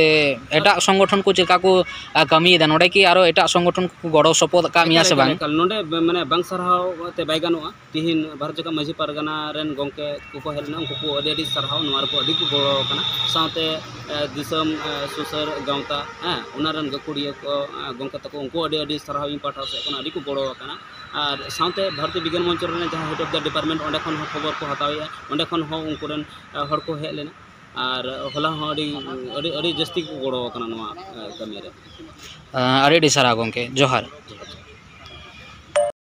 ᱮᱴᱟᱜ ᱥᱚᱝᱜᱚᱴᱷᱚᱱ ᱠᱚ ᱪᱮᱫ ᱞᱮᱠᱟ ᱠᱚ, ᱮ, ᱠᱟᱹᱢᱤᱭᱮᱫᱟ? ᱱᱚᱰᱮ ᱠᱤ ᱟᱨᱚ ᱮᱴᱟᱜ ᱥᱚᱝᱜᱚᱴᱷᱚᱱ ᱠᱚ ᱜᱚᱲᱚ ᱥᱚᱯᱚᱦᱚᱫ ᱟᱠᱟᱫ ᱢᱮᱭᱟ ᱮᱠᱟᱞ, ᱥᱮ ᱮᱠᱟᱞ, ᱵᱟᱝ? ᱮᱠᱟᱞ᱾ ᱱᱚᱰᱮ ᱵ-, ᱢᱟᱱᱮ ᱵᱟᱝ ᱥᱟᱨᱦᱟᱣ ᱛᱮ ᱵᱟᱭ ᱜᱟᱱᱚᱜᱼᱟ᱾ ᱛᱤᱦᱤᱧ ᱵᱷᱟᱨᱚᱛ ᱡᱟᱠᱟᱛ ᱢᱟᱹᱡᱷᱤ ᱯᱟᱨᱜᱟᱱᱟ ᱨᱮᱱ ᱜᱚᱢᱠᱮ ᱠᱚᱠᱚ ᱦᱮᱡ ᱞᱮᱱᱟ, ᱩᱱᱠᱩ ᱠᱚ ᱟᱹᱰᱤ ᱟᱹᱰᱤ ᱥᱟᱨᱦᱟᱣ, ᱱᱚᱣᱟ ᱨᱮᱠᱚ ᱟᱹᱰᱤ ᱠᱚ ᱜᱚᱲᱚ ᱟᱠᱟᱱᱟ᱾ ᱥᱟᱶᱛᱮ, ᱮ, ᱫᱤᱥᱚᱢ, ᱮ, ᱥᱩᱥᱟᱹᱨ ᱜᱟᱶᱛᱟ, ᱦᱮᱸ, ᱚᱱᱟ ᱨᱮᱱ ᱜᱟᱹᱠᱷᱩᱲᱤᱭᱟᱹ ᱠᱚ, ᱮ, ᱜᱚᱢᱠᱮ ᱛᱟᱠᱚ, ᱩᱱᱠᱩ ᱟᱹᱰᱤ ᱟᱹᱰᱤ ᱥᱟᱨᱦᱟᱣ ᱤᱧ ᱯᱟᱦᱴᱟ ᱥᱮᱫ ᱠᱷᱚᱱ ᱟᱹᱰᱤ ᱠᱚ ᱜᱚᱲᱚ ᱟᱠᱟᱱᱟ᱾ ᱟᱨ ᱥᱟᱶᱛᱮ ᱵᱷᱟᱨᱚᱛᱤᱭᱚ ᱵᱤᱜᱽᱜᱟᱱ ᱢᱚᱧᱪᱚ ᱨᱮᱱ ᱡᱟᱦᱟᱸ head of the department, ᱚᱸᱰᱮ ᱠᱷᱚᱱ ᱦᱚᱸ ᱠᱷᱚᱵᱚᱨ ᱠᱚ ᱦᱟᱛᱟᱣᱮᱫᱼᱟ, ᱚᱸᱰᱮ ᱠᱷᱚᱱ ᱦᱚᱸ ᱩᱱᱠᱩ ᱨᱮᱱ, ᱮ, ᱦᱚᱲ ᱠᱚ ᱦᱮᱡ ᱞᱮᱱᱟ᱾ ᱟᱨ ᱦᱚᱞᱟ ᱦᱚᱸ ᱟᱹᱰᱤ, ᱟᱹᱰᱤ, ᱟᱹᱰᱤ ᱡᱟᱹᱥᱛᱤ ᱠᱚ ᱜᱚᱲᱚ ᱟᱠᱟᱱᱟ ᱱᱚᱣᱟ, ᱮ, ᱠᱟᱹᱢᱤ ᱨᱮ᱾ ᱟᱹᱰᱤ ᱟᱹᱰᱤ ᱥᱟᱨᱦᱟᱣ ᱜᱚᱢᱠᱮ, ᱡᱚᱦᱟᱨ᱾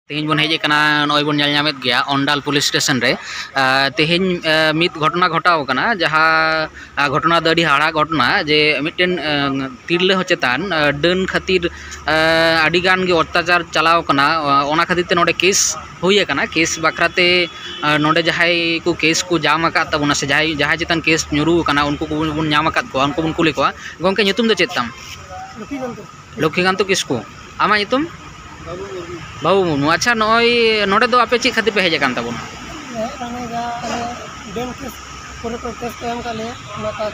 ᱛᱮᱦᱮᱧ ᱵᱚᱱ ᱦᱮᱡ ᱟᱠᱟᱱᱟ, ᱱᱚᱜᱼᱚᱭ ᱵᱚᱱ ᱧᱮᱞ ᱧᱟᱢᱮᱫ ᱜᱮᱭᱟ ᱚᱱᱰᱟᱞ ᱯᱩᱞᱤᱥ ᱥᱴᱮᱥᱚᱱ ᱨᱮ᱾ ᱟᱨ ᱛᱮᱦᱮᱧ, ᱟᱨ, ᱢᱤᱫ ᱜᱷᱚᱴᱚᱱᱟ ᱜᱷᱚᱴᱟᱣ ᱟᱠᱟᱱᱟ, ᱡᱟᱦᱟᱸ, ᱟᱨ, ᱜᱷᱚᱴᱚᱱᱟ ᱫᱚ ᱟᱹᱰᱤ ᱦᱟᱦᱟᱲᱟ ᱜᱷᱚᱴᱚᱱᱟ, ᱡᱮ ᱢᱤᱫᱴᱮᱱ, ᱟᱨ, ᱛᱤᱨᱞᱟᱹ ᱦᱚᱸ ᱪᱮᱛᱟᱱ, ᱟᱨ, ᱰᱟᱹᱱ ᱠᱷᱟᱹᱛᱤᱨ, ᱟᱨ, ᱟᱹᱰᱤ ᱜᱟᱱ ᱜᱮ ᱚᱛᱛᱟᱪᱟᱨ ᱪᱟᱞᱟᱣ ᱟᱠᱟᱱᱟ᱾ ᱚᱱᱟ ᱠᱷᱟᱹᱛᱤᱨ ᱛᱮ ᱱᱚᱰᱮ ᱠᱮᱥ ᱦᱩᱭ ᱟᱠᱟᱱᱟ᱾ ᱠᱮᱥ ᱵᱟᱠᱷᱨᱟ ᱛᱮ, ᱟᱨ, ᱱᱚᱰᱮ ᱡᱟᱦᱟᱸᱭ ᱠᱚ ᱠᱮᱥ ᱠᱚ ᱡᱟᱢ ᱟᱠᱟᱫ ᱛᱟᱵᱚᱱᱟ ᱥᱮ ᱡᱟᱦᱟᱸᱭ, ᱡᱟᱦᱟᱸᱭ ᱪᱮᱛᱟᱱ ᱠᱮᱥ ᱧᱩᱨᱩ ᱟᱠᱟᱱᱟ, ᱩᱱᱠᱩ ᱠᱚᱵᱚᱱ, ᱵᱚᱱ ᱧᱟᱢ ᱟᱠᱟᱫ ᱠᱚᱣᱟ, ᱩᱱᱠᱩ ᱵᱚᱱ ᱠᱩᱞᱤ ᱠᱚᱣᱟ᱾ ᱜᱚᱢᱠᱮ, ᱧᱩᱛᱩᱢ ᱫᱚ ᱪᱮᱫ ᱛᱟᱢ? ᱞᱚᱠᱠᱷᱤᱠᱟᱱᱛᱚ᱾ ᱞᱚᱠᱠᱷᱤᱠᱟᱱᱛᱚ ᱠᱤᱥᱠᱩ᱾ ᱟᱢᱟᱜ ᱧᱩᱛᱩᱢ? ᱵᱟᱹᱵᱩ ᱢᱩᱨᱢᱩ᱾ ᱵᱟᱹᱵᱩ ᱢᱩᱨᱢᱩ, ᱟᱪᱪᱷᱟ, ᱱᱚᱜᱼᱚᱭ ᱱᱚᱰᱮ ᱫᱚ ᱟᱯᱮ ᱪᱮᱫ ᱠᱷᱟᱹᱛᱤᱨ ᱯᱮ ᱦᱮᱡ ᱟᱠᱟᱱ ᱛᱟᱵᱚᱱᱟ? ᱦᱮᱡ ᱟᱠᱟᱱᱟ ᱡᱟ ᱟᱞᱮ ᱰᱟᱹᱱ ᱠᱮᱥ ᱯᱚᱨᱮ ᱠᱚ ᱠᱮᱥ ᱠᱚ ᱮᱢ ᱟᱠᱟᱫ ᱞᱮᱭᱟ, ᱚᱱᱟ ᱛᱟᱠ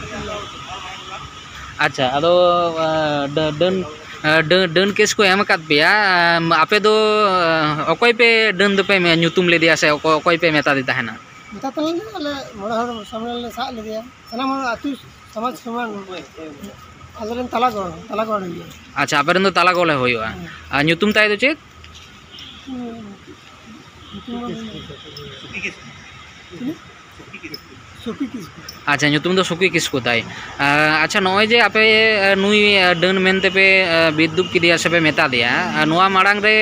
ᱟᱪᱪᱷᱟ, ᱟᱫᱚ ᱟᱸ, ᱰᱟᱹ- ᱰᱟᱹᱱ ᱟᱸ, ᱰᱟᱹ- ᱰᱟᱹᱱ ᱠᱮᱥ ᱠᱚ ᱮᱢ ᱟᱠᱟᱫ ᱯᱮᱭᱟ᱾ ᱟᱸ, ᱟᱯᱮ ᱫᱚ ᱟᱸ, ᱚᱠᱚᱭ ᱯᱮ ᱰᱟᱹᱱ ᱫᱚᱯᱮ ᱢᱮ- ᱧᱩᱛᱩᱢ ᱞᱮᱫᱮᱭᱟ ᱥᱮ ᱚᱠᱚᱭ, ᱚᱠᱚᱭ ᱯᱮ ᱢᱮᱛᱟᱫᱮ ᱛᱟᱦᱮᱱᱟ? ᱢᱮᱛᱟ ᱛᱟᱦᱮᱱ ᱞᱮ, ᱟᱞᱮ ᱢᱚᱬᱮ ᱦᱚᱲ ᱥᱟᱢᱱᱮ ᱞᱮ ᱥᱟᱵ ᱞᱮᱫᱮᱭᱟ, ᱥᱟᱱᱟᱢ ᱦᱚᱲ ᱟᱹᱛᱩ ᱥᱚᱢᱟᱡᱽ ᱥᱚᱢᱟᱱ, ᱟᱞᱮ ᱨᱮᱱ ᱛᱟᱞᱟ ᱜᱚᱲ ᱛᱟᱞᱟ ᱜᱚᱲ ᱦᱩᱭᱩᱜᱼᱟ᱾ ᱟᱪᱪᱷᱟ, ᱟᱯᱮ ᱨᱮᱱ ᱫᱚ ᱛᱟᱞᱟ ᱜᱚᱲ ᱦᱩᱭᱩᱜᱼᱟ᱾ ᱦᱮᱸ᱾ ᱟᱨ ᱧᱩᱛᱩᱢ ᱛᱟᱭ ᱫᱚ ᱪᱮᱫ? ᱦᱩᱸ᱾ ᱧᱩᱛᱩᱢ ᱫᱚ ᱪᱤᱞᱤ? ᱥᱩᱠᱤ ᱠᱤᱥᱠᱩ᱾ ᱟᱪᱪᱷᱟ, ᱧᱩᱛᱩᱢ ᱫᱚ ᱥᱩᱠᱤ ᱠᱤᱥᱠᱩ ᱛᱟᱭ᱾ ᱟᱪᱪᱷᱟ, ᱱᱚᱜᱼᱚᱭ ᱡᱮ ᱟᱯᱮ ᱱᱩᱭ ᱰᱟᱹᱱ ᱢᱮᱱᱛᱮ ᱯᱮ ᱵᱤᱫᱽᱫᱩᱯ ᱠᱮᱫᱮᱭᱟ ᱥᱮ ᱯᱮ ᱢᱮᱛᱟ ᱫᱮᱭᱟ, ᱱᱚᱣᱟ ᱢᱟᱲᱟᱝ ᱨᱮ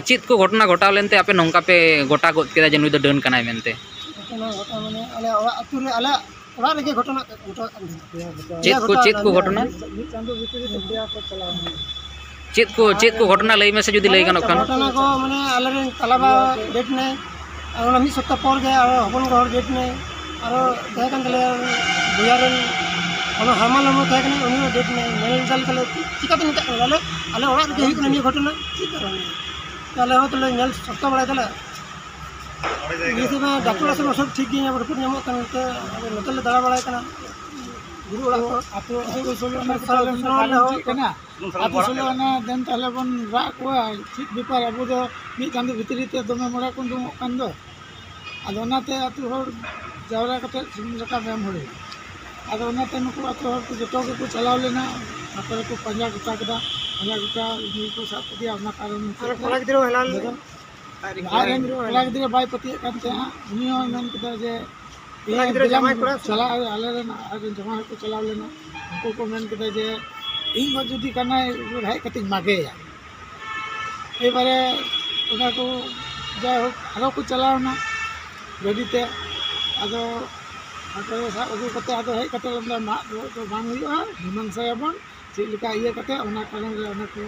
ᱪᱮᱫ ᱠᱚ ᱜᱷᱚᱴᱚᱱᱟ ᱜᱷᱚᱴᱟᱣ ᱞᱮᱱᱛᱮ ᱟᱯᱮ ᱱᱚᱝᱠᱟ ᱯᱮ ᱜᱚᱴᱟ ᱜᱚᱫ ᱠᱮᱫᱟ ᱡᱮ ᱱᱩᱭ ᱫᱚ ᱰᱟᱹᱱ ᱠᱟᱱᱟᱭ ᱢᱮᱱᱛᱮ? ᱜᱷᱚᱴᱚᱱᱟ ᱜᱷᱚᱴᱟᱣ ᱢᱟᱱᱮ ᱟᱞᱮ ᱚᱲᱟᱜ ᱟᱹᱛᱩ ᱨᱮ, ᱟᱞᱮ ᱚᱲᱟᱜ ᱨᱮᱜᱮ ᱜᱷᱚᱴᱚᱱᱟ ᱜᱷᱚᱴᱟᱜ ᱠᱟᱱ ᱛᱟᱦᱮᱱᱟ᱾ ᱪᱮᱫ ᱠᱚ, ᱪᱮᱫ ᱠᱚ ᱜᱷᱚᱴᱚᱱᱟ? ᱢᱤᱫ ᱪᱟᱸᱫᱚ ᱵᱷᱤᱛᱨᱤ ᱨᱮ ᱯᱮᱭᱟ ᱠᱚ ᱪᱟᱞᱟᱣ ᱮᱱᱟ᱾ ᱪᱮᱫ ᱠᱚ, ᱪᱮᱫ ᱠᱚ ᱜᱷᱚᱴᱚᱱᱟ ᱞᱟᱹᱭ ᱢᱮᱥᱮ ᱡᱩᱫᱤ ᱞᱟᱹᱭ ᱜᱟᱱᱚᱜ ᱠᱷᱟᱱ? ᱜᱷᱚᱴᱚᱱᱟ ᱠᱚ ᱢᱟᱱᱮ ᱟᱞᱮ ᱨᱮᱱ ᱛᱟᱞᱟᱵᱟ ᱰᱮᱴ ᱱᱟᱭ, ᱟᱨ ᱚᱱᱟ ᱢᱤᱫ ᱥᱚᱯᱛᱟ ᱯᱚᱨ ᱜᱮ ᱟᱨᱚ ᱦᱚᱯᱚᱱ ᱜᱚ ᱦᱚᱲ ᱰᱮᱴ ᱱᱟᱭ, ᱟᱨᱚ ᱛᱟᱦᱮᱸ ᱠᱟᱱ ᱛᱟᱞᱮᱭᱟ ᱵᱚᱭᱦᱟ ᱨᱮᱱ ᱚᱱᱟ ᱦᱟᱢᱟᱞ ᱦᱚᱲᱢᱚ ᱛᱟᱦᱮᱸ ᱠᱟᱱᱟᱭ, ᱩᱱᱤ ᱦᱚᱸ ᱰᱮᱴ ᱱᱟᱭ᱾ ᱧᱮᱞ ᱫᱟᱞᱮ ᱛᱟᱦᱞᱮ ᱪᱤᱠᱟᱹᱛᱮ ᱱᱤᱝᱠᱟᱹᱜ ᱠᱟᱱᱟ? ᱟᱞᱮ, ᱟᱞᱮ ᱚᱲᱟᱜ ᱨᱮᱜᱮ ᱦᱩᱭᱩᱜ ᱠᱟᱱᱟ ᱱᱤᱭᱟᱹ ᱜᱷᱚᱴᱚᱱᱟ, ᱪᱮᱫ ᱠᱟᱨᱚᱱ? ᱛᱟᱦᱞᱮ ᱦᱚᱸ ᱛᱟᱦᱞᱮ ᱧᱮᱞ ᱥᱚᱠᱛᱚ ᱵᱟᱲᱟᱭ ᱫᱟᱞᱮ᱾ ᱱᱤᱭᱟᱹ ᱥᱮᱨᱢᱟ ᱰᱟᱠᱛᱟᱨ ᱚᱲᱟᱜ ᱥᱮᱫ ᱢᱟ ᱥᱚᱵ ᱴᱷᱤᱠ ᱜᱮ, ᱨᱤᱯᱳᱨᱴ ᱧᱟᱢᱚᱜ ᱠᱟᱱᱟ, ᱱᱚᱛᱮ ᱟᱫᱚ ᱱᱚᱛᱮ ᱞᱮ ᱫᱟᱬᱟ ᱵᱟᱲᱟᱭ ᱠᱟᱱᱟ᱾ ᱜᱩᱨᱩ ᱚᱲᱟᱜ ᱠᱚ᱾ ᱟᱹᱛᱩ, ᱟᱹᱛᱩ ᱥᱳᱞᱳ ᱟᱱᱟ ᱥᱟᱞ ᱥᱳᱞᱳ ᱟᱱᱟ ᱫᱤᱱ ᱠᱟᱱᱟ᱾ ᱟᱹᱛᱩ ᱥᱳᱞᱳ ᱟᱱᱟ ᱫᱤᱱ ᱛᱟᱦᱞᱮ ᱵᱚᱱ ᱨᱟᱜ ᱠᱚᱣᱟ, ᱪᱮᱫ ᱵᱮᱯᱟᱨ? ᱟᱵᱚ ᱫᱚ ᱢᱤᱫ ᱪᱟᱸᱫᱚ ᱵᱷᱤᱛᱨᱤ ᱛᱮ ᱫᱚᱢᱮ ᱢᱚᱲᱟ ᱠᱚ ᱩᱰᱩᱝᱚᱜ ᱠᱟᱱ ᱫᱚ᱾ ᱟᱫᱚ ᱚᱱᱟᱛᱮ ᱟᱹᱛᱩ ᱦᱚᱲ ᱡᱟᱣᱨᱟ ᱠᱟᱛᱮ ᱥᱩᱱᱩᱢ ᱥᱟᱠᱟᱢ ᱮᱢ ᱦᱩᱭ ᱮᱱᱟ᱾ ᱟᱫᱚ ᱚᱱᱟᱛᱮ ᱱᱩᱠᱩ ᱟᱹᱛᱩ ᱦᱚᱲ ᱠᱚ ᱡᱚᱛᱚ ᱜᱮᱠᱚ ᱪᱟᱞᱟᱣ ᱞᱮᱱᱟ, ᱛᱟᱨᱯᱚᱨᱮ ᱠᱚ ᱯᱟᱸᱡᱟ ᱜᱚᱴᱟ ᱠᱮᱫᱟ, ᱯᱟᱸᱡᱟ ᱜᱚᱴᱟ ᱩᱱᱤ ᱠᱚ ᱥᱟᱵ ᱠᱮᱫᱮᱭᱟ, ᱚᱱᱟ ᱠᱟᱨᱚᱱ ᱟᱨ ᱦᱚᱛᱮᱡ ᱛᱮ ᱠᱚᱲᱟ ᱜᱤᱫᱽᱨᱟᱹ ᱦᱚᱸ ᱦᱮᱞᱟᱣ ᱞᱮᱱᱟ᱾ ᱟᱡ ᱨᱮᱱ ᱠᱚᱲᱟ ᱜᱤᱫᱽᱨᱟᱹ ᱵᱟᱭ ᱯᱟᱹᱛᱭᱟᱹᱜ ᱠᱟᱱ ᱛᱟᱦᱮᱸᱜᱼᱟ, ᱩᱱᱤ ᱦᱚᱸᱭ ᱢᱮᱱ ᱠᱮᱫᱟ ᱡᱮ, ᱠᱚᱲᱟ ᱜᱤᱫᱽᱨᱟᱹ ᱫᱮᱞᱟ ᱡᱟᱶᱟᱭ ᱠᱚᱲᱟ ᱥᱮ? ᱪᱟᱞᱟᱜ ᱟᱞᱮ ᱨᱮᱱ ᱟᱡ ᱨᱮᱱ ᱡᱟᱶᱟᱭ ᱠᱚ ᱪᱟᱞᱟᱣ ᱞᱮᱱᱟ, ᱩᱱᱠᱩ ᱠᱚ ᱢᱮᱱ ᱠᱮᱫᱟ ᱡᱮ, ᱤᱧ ᱜᱚ ᱡᱩᱫᱤ ᱠᱟᱱᱟᱭ, ᱦᱮᱡ ᱠᱟᱛᱮᱧ ᱢᱟᱜᱮᱭᱟ᱾ ᱮᱵᱟᱨᱮ ᱚᱱᱟ ᱠᱚ ᱡᱟᱭᱦᱳᱠ ᱟᱨᱚ ᱠᱚ ᱪᱟᱞᱟᱣ ᱮᱱᱟ ᱜᱟᱹᱰᱤ ᱛᱮ, ᱟᱫᱚ ᱚᱱᱠᱟ ᱥᱟᱵ ᱟᱹᱜᱩ ᱠᱟᱛᱮ ᱟᱫᱚ ᱦᱮᱡ ᱠᱟᱛᱮ ᱢᱮᱱᱫᱟ, ᱢᱟᱜ ᱫᱚ ᱵᱟᱝ ᱦᱩᱭᱩᱜᱼᱟ, ᱢᱤᱢᱟᱝᱥᱟᱭᱟᱵᱚᱱ ᱪᱮᱫ ᱞᱮᱠᱟ ᱤᱭᱟᱹ ᱠᱟᱛᱮ, ᱚᱱᱟ ᱠᱟᱨᱚᱱ ᱨᱮ ᱚᱱᱟ ᱠᱚ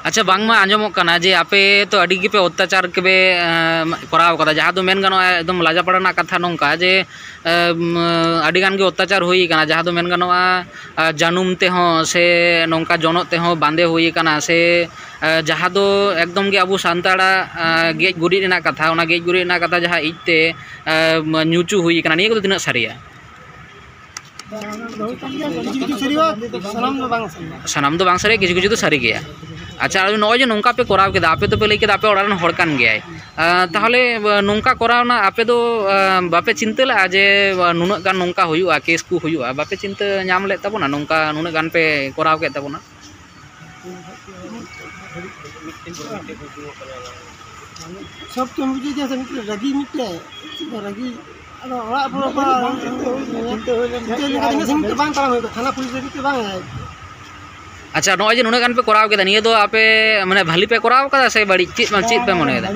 ᱟᱪᱪᱷᱟ, ᱵᱟᱝᱢᱟ ᱟᱸᱡᱚᱢᱚᱜ ᱠᱟᱱᱟ ᱡᱮ ᱟᱯᱮ ᱛᱚ ᱟᱹᱰᱤ ᱜᱮᱯᱮ ᱚᱛᱛᱟᱪᱟᱨ ᱜᱮᱯᱮ, ᱮᱸ, ᱠᱚᱨᱟᱣ ᱠᱟᱫᱟ, ᱡᱟᱦᱟᱸ ᱫᱚ ᱢᱮᱱ ᱜᱟᱱᱚᱜᱼᱟ ᱮᱠᱫᱚᱢ ᱞᱟᱡᱟᱯᱟᱲᱟ ᱨᱮᱱᱟᱜ ᱠᱟᱛᱷᱟ ᱱᱚᱝᱠᱟ ᱡᱮ, ᱮᱸ, ᱟᱹᱰᱤ ᱜᱟᱱ ᱜᱮ ᱚᱛᱛᱟᱪᱟᱨ ᱦᱩᱭ ᱠᱟᱱᱟ, ᱡᱟᱦᱟᱸ ᱫᱚ ᱢᱮᱱ ᱜᱟᱱᱚᱜᱼᱟ, ᱟᱸ, ᱡᱟᱹᱱᱩᱢ ᱛᱮᱦᱚᱸ ᱥᱮ ᱱᱚᱝᱠᱟ ᱡᱚᱱᱚᱜ ᱛᱮᱦᱚᱸ ᱵᱟᱸᱫᱮ ᱦᱩᱭ ᱠᱟᱱᱟ ᱥᱮ, ᱟᱸ, ᱡᱟᱦᱟᱸ ᱫᱚ ᱮᱠᱫᱚᱢ ᱜᱮ ᱟᱵᱚ ᱥᱟᱱᱛᱟᱲᱟᱜ, ᱟᱸ, ᱜᱮᱡ ᱜᱩᱨᱤᱡ ᱨᱮᱱᱟᱜ ᱠᱟᱛᱷᱟ, ᱚᱱᱟ ᱜᱮᱡ ᱜᱩᱨᱤᱡ ᱨᱮᱱᱟᱜ ᱠᱟᱛᱷᱟ ᱡᱟᱦᱟᱸ ᱤᱡ ᱛᱮ, ᱟᱸ, ᱧᱩᱪᱩ ᱦᱩᱭ ᱠᱟᱱᱟ, ᱱᱤᱭᱟᱹ ᱠᱚᱫᱚ ᱛᱤᱱᱟᱹᱜ ᱥᱟᱹᱨᱤᱭᱟ? ᱠᱤᱪᱷᱩ ᱠᱤᱪᱷᱩ ᱥᱟᱹᱨᱤᱣᱟ, ᱥᱟᱱᱟᱢ ᱫᱚ ᱵᱟᱝ ᱥᱟᱹᱨᱤᱭᱟ᱾ ᱥᱟᱱᱟᱢ ᱫᱚ ᱵᱟᱝ ᱥᱟᱹᱨᱤᱭᱟ, ᱠᱤᱪᱷᱩ ᱠᱤᱪᱷᱩ ᱫᱚ ᱥᱟᱹᱨᱤ ᱜᱮᱭᱟ᱾ ᱟᱪᱪᱷᱟ, ᱟᱫᱚ ᱱᱚᱜᱼᱚᱭ ᱡᱮ ᱱᱚᱝᱠᱟ ᱯᱮ ᱠᱚᱨᱟᱣ ᱠᱮᱫᱟ, ᱟᱯᱮ ᱫᱚᱯᱮ ᱞᱟᱹᱭ ᱠᱮᱫᱟ ᱟᱯᱮ ᱚᱲᱟᱜ ᱨᱮᱱ ᱦᱚᱲ ᱠᱟᱱ ᱜᱮᱭᱟᱭ, ᱟᱸ, ᱛᱟᱦᱚᱞᱮ, ᱟᱸ, ᱱᱚᱝᱠᱟ ᱠᱚᱨᱟᱣ ᱨᱮᱱᱟᱜ ᱟᱯᱮ ᱫᱚ, ᱟᱸ, ᱵᱟᱯᱮ ᱪᱤᱱᱛᱟᱹ ᱞᱮᱫᱼᱟ ᱡᱮ, ᱟᱸ, ᱱᱩᱱᱟᱹᱜ ᱜᱟᱱ ᱱᱚᱝᱠᱟ ᱦᱩᱭᱩᱜᱼᱟ, ᱠᱮᱥ ᱠᱚ ᱦᱩᱭᱩᱜᱼᱟ, ᱵᱟᱯᱮ ᱪᱤᱱᱛᱟᱹ ᱧᱟᱢ ᱞᱮᱫ ᱛᱟᱵᱚᱱᱟ ᱱᱚᱝᱠᱟ ᱱᱩᱱᱟᱹᱜ ᱜᱟᱱ ᱯᱮ ᱠᱚᱨᱟᱣ ᱠᱮᱫ ᱛᱟᱵᱚᱱᱟ? ᱥᱚᱵ ᱠᱚ ᱵᱩᱡᱷᱟᱹᱣ ᱜᱮᱭᱟ ᱥᱮ, ᱢᱤᱫᱴᱮᱱ ᱨᱟᱹᱜᱤ, ᱢᱤᱫᱴᱮᱱ ᱪᱮᱫ ᱠᱚ ᱨᱟᱹᱜᱤ, ᱟᱫᱚ ᱚᱲᱟᱜ ᱵᱚᱞᱚ ᱠᱚ ᱪᱤᱱᱛᱟᱹ ᱞᱮᱠᱟ ᱛᱤᱱᱟᱹᱜ ᱥᱟᱺᱜᱤᱧ ᱛᱮ ᱵᱟᱝ ᱛᱟᱲᱟᱢ ᱦᱩᱭᱩᱜᱼᱟ, ᱛᱷᱟᱱᱟ ᱯᱩᱞᱤᱥ ᱫᱷᱟᱹᱵᱤᱡ ᱛᱮ ᱵᱟᱝ ᱦᱮᱡ᱾ ᱟᱪᱪᱷᱟ, ᱱᱚᱜᱼᱚᱭ ᱡᱮ ᱱᱩᱱᱟᱹᱜ ᱜᱟᱱ ᱯᱮ ᱠᱚᱨᱟᱣ ᱠᱮᱫᱟ, ᱱᱤᱭᱟᱹ ᱫᱚ ᱟᱯᱮ ᱢᱟᱱᱮ ᱵᱷᱟᱹᱞᱤ ᱯᱮ ᱠᱚᱨᱟᱣ ᱠᱟᱫᱟ ᱥᱮ ᱵᱟᱹᱲᱤᱡ? ᱪᱮᱫ, ᱪᱮᱫ ᱯᱮ ᱢᱚᱱᱮᱭᱮᱫᱟ?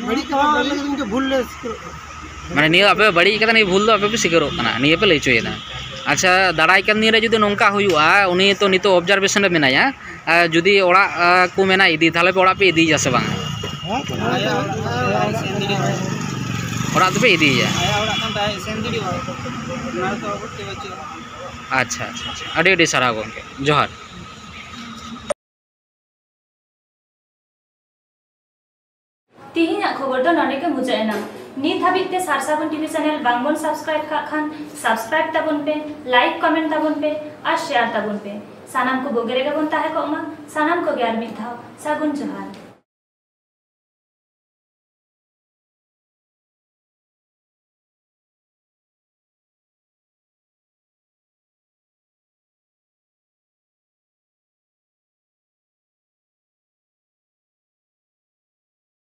ᱵᱟᱹᱲᱤᱡ ᱠᱚᱨᱟᱣ ᱞᱟᱹᱜᱤᱫ ᱢᱤᱫᱴᱮᱱ ᱵᱷᱩᱞ ᱞᱮ ᱥᱤᱠᱟᱹᱨᱚᱜ ᱠᱟᱱᱟ᱾ ᱢᱟᱱᱮ ᱱᱤᱭᱟᱹ ᱟᱯᱮ ᱵᱟᱹᱲᱤᱡ ᱠᱟᱫᱟ, ᱱᱤᱭᱟᱹ ᱵᱷᱩᱞ ᱫᱚ ᱟᱯᱮ ᱯᱮ ᱥᱤᱠᱟᱹᱨᱚᱜ ᱠᱟᱱᱟ, ᱱᱤᱭᱟᱹ ᱯᱮ ᱞᱟᱹᱭ ᱦᱚᱪᱚᱭᱮᱫᱟ᱾ ᱟᱪᱪᱷᱟ, ᱫᱟᱨᱟᱭ ᱠᱟᱱ ᱫᱤᱱ ᱨᱮ ᱡᱩᱫᱤ ᱱᱚᱝᱠᱟ ᱦᱩᱭᱩᱜᱼᱟ, ᱩᱱᱤ ᱛᱚ ᱱᱤᱛᱚᱜ ᱚᱵᱡᱟᱨᱵᱷᱮᱥᱚᱱ ᱨᱮ ᱢᱮᱱᱟᱭᱟ, ᱟᱨ ᱡᱩᱫᱤ ᱚᱲᱟᱜ, ᱟᱸ, ᱠᱚ ᱢᱮᱱᱟ ᱤᱫᱤ, ᱛᱟᱦᱚᱞᱮ ᱯᱮ ᱚᱲᱟᱜ ᱯᱮ ᱤᱫᱤᱭᱮᱭᱟ ᱥᱮ ᱵᱟᱝ? ᱚᱲᱟᱜ ᱫᱚᱯᱮ ᱤᱫᱤᱭᱮᱭᱟ? ᱟᱪᱪᱷᱟ, ᱟᱪᱪᱷᱟ, ᱟᱪᱪᱷᱟ, ᱟᱹᱰᱤ ᱟᱹᱰᱤ ᱥᱟᱨᱦᱟᱣ ᱜᱚᱢᱠᱮ, ᱡᱚᱦᱟᱨ᱾ ᱛᱤᱦᱤᱧᱟᱜ ᱠᱷᱚᱵᱚᱨ ᱫᱚ ᱱᱚᱰᱮ ᱜᱮ ᱢᱩᱪᱟᱹᱫ ᱮᱱᱟ᱾ ᱱᱤᱛ ᱦᱟᱹᱵᱤᱡ ᱛᱮ ᱥᱟᱨᱥᱟᱜᱩᱱ ᱴᱤᱵᱷᱤ ᱪᱮᱱᱮᱞ ᱵᱟᱝᱵᱚᱱ ᱥᱟᱵᱥᱠᱨᱟᱭᱤᱵ ᱠᱟᱜ ᱠᱷᱟᱱ, ᱥᱟᱵᱥᱠᱨᱟᱭᱤᱵ ᱛᱟᱵᱚᱱ ᱯᱮ, ᱞᱟᱭᱤᱠ ᱠᱚᱢᱮᱱᱴ ᱛᱟᱵᱚᱱ ᱯᱮ ᱟᱨ ᱥᱮᱭᱟᱨ ᱛᱟᱵᱚᱱ ᱯᱮ᱾ ᱥᱟᱱᱟᱢ ᱠᱚ ᱵᱩᱜᱤ ᱨᱮᱜᱮ ᱵᱚᱱ ᱛᱟᱦᱮᱸ ᱠᱚᱜ ᱢᱟ᱾ ᱥᱟᱱᱟᱢ ᱠᱚᱜᱮ ᱟᱨ ᱢᱤᱫ ᱫᱷᱟᱣ ᱥᱟᱹᱜᱩᱱ ᱡᱚᱦᱟᱨ᱾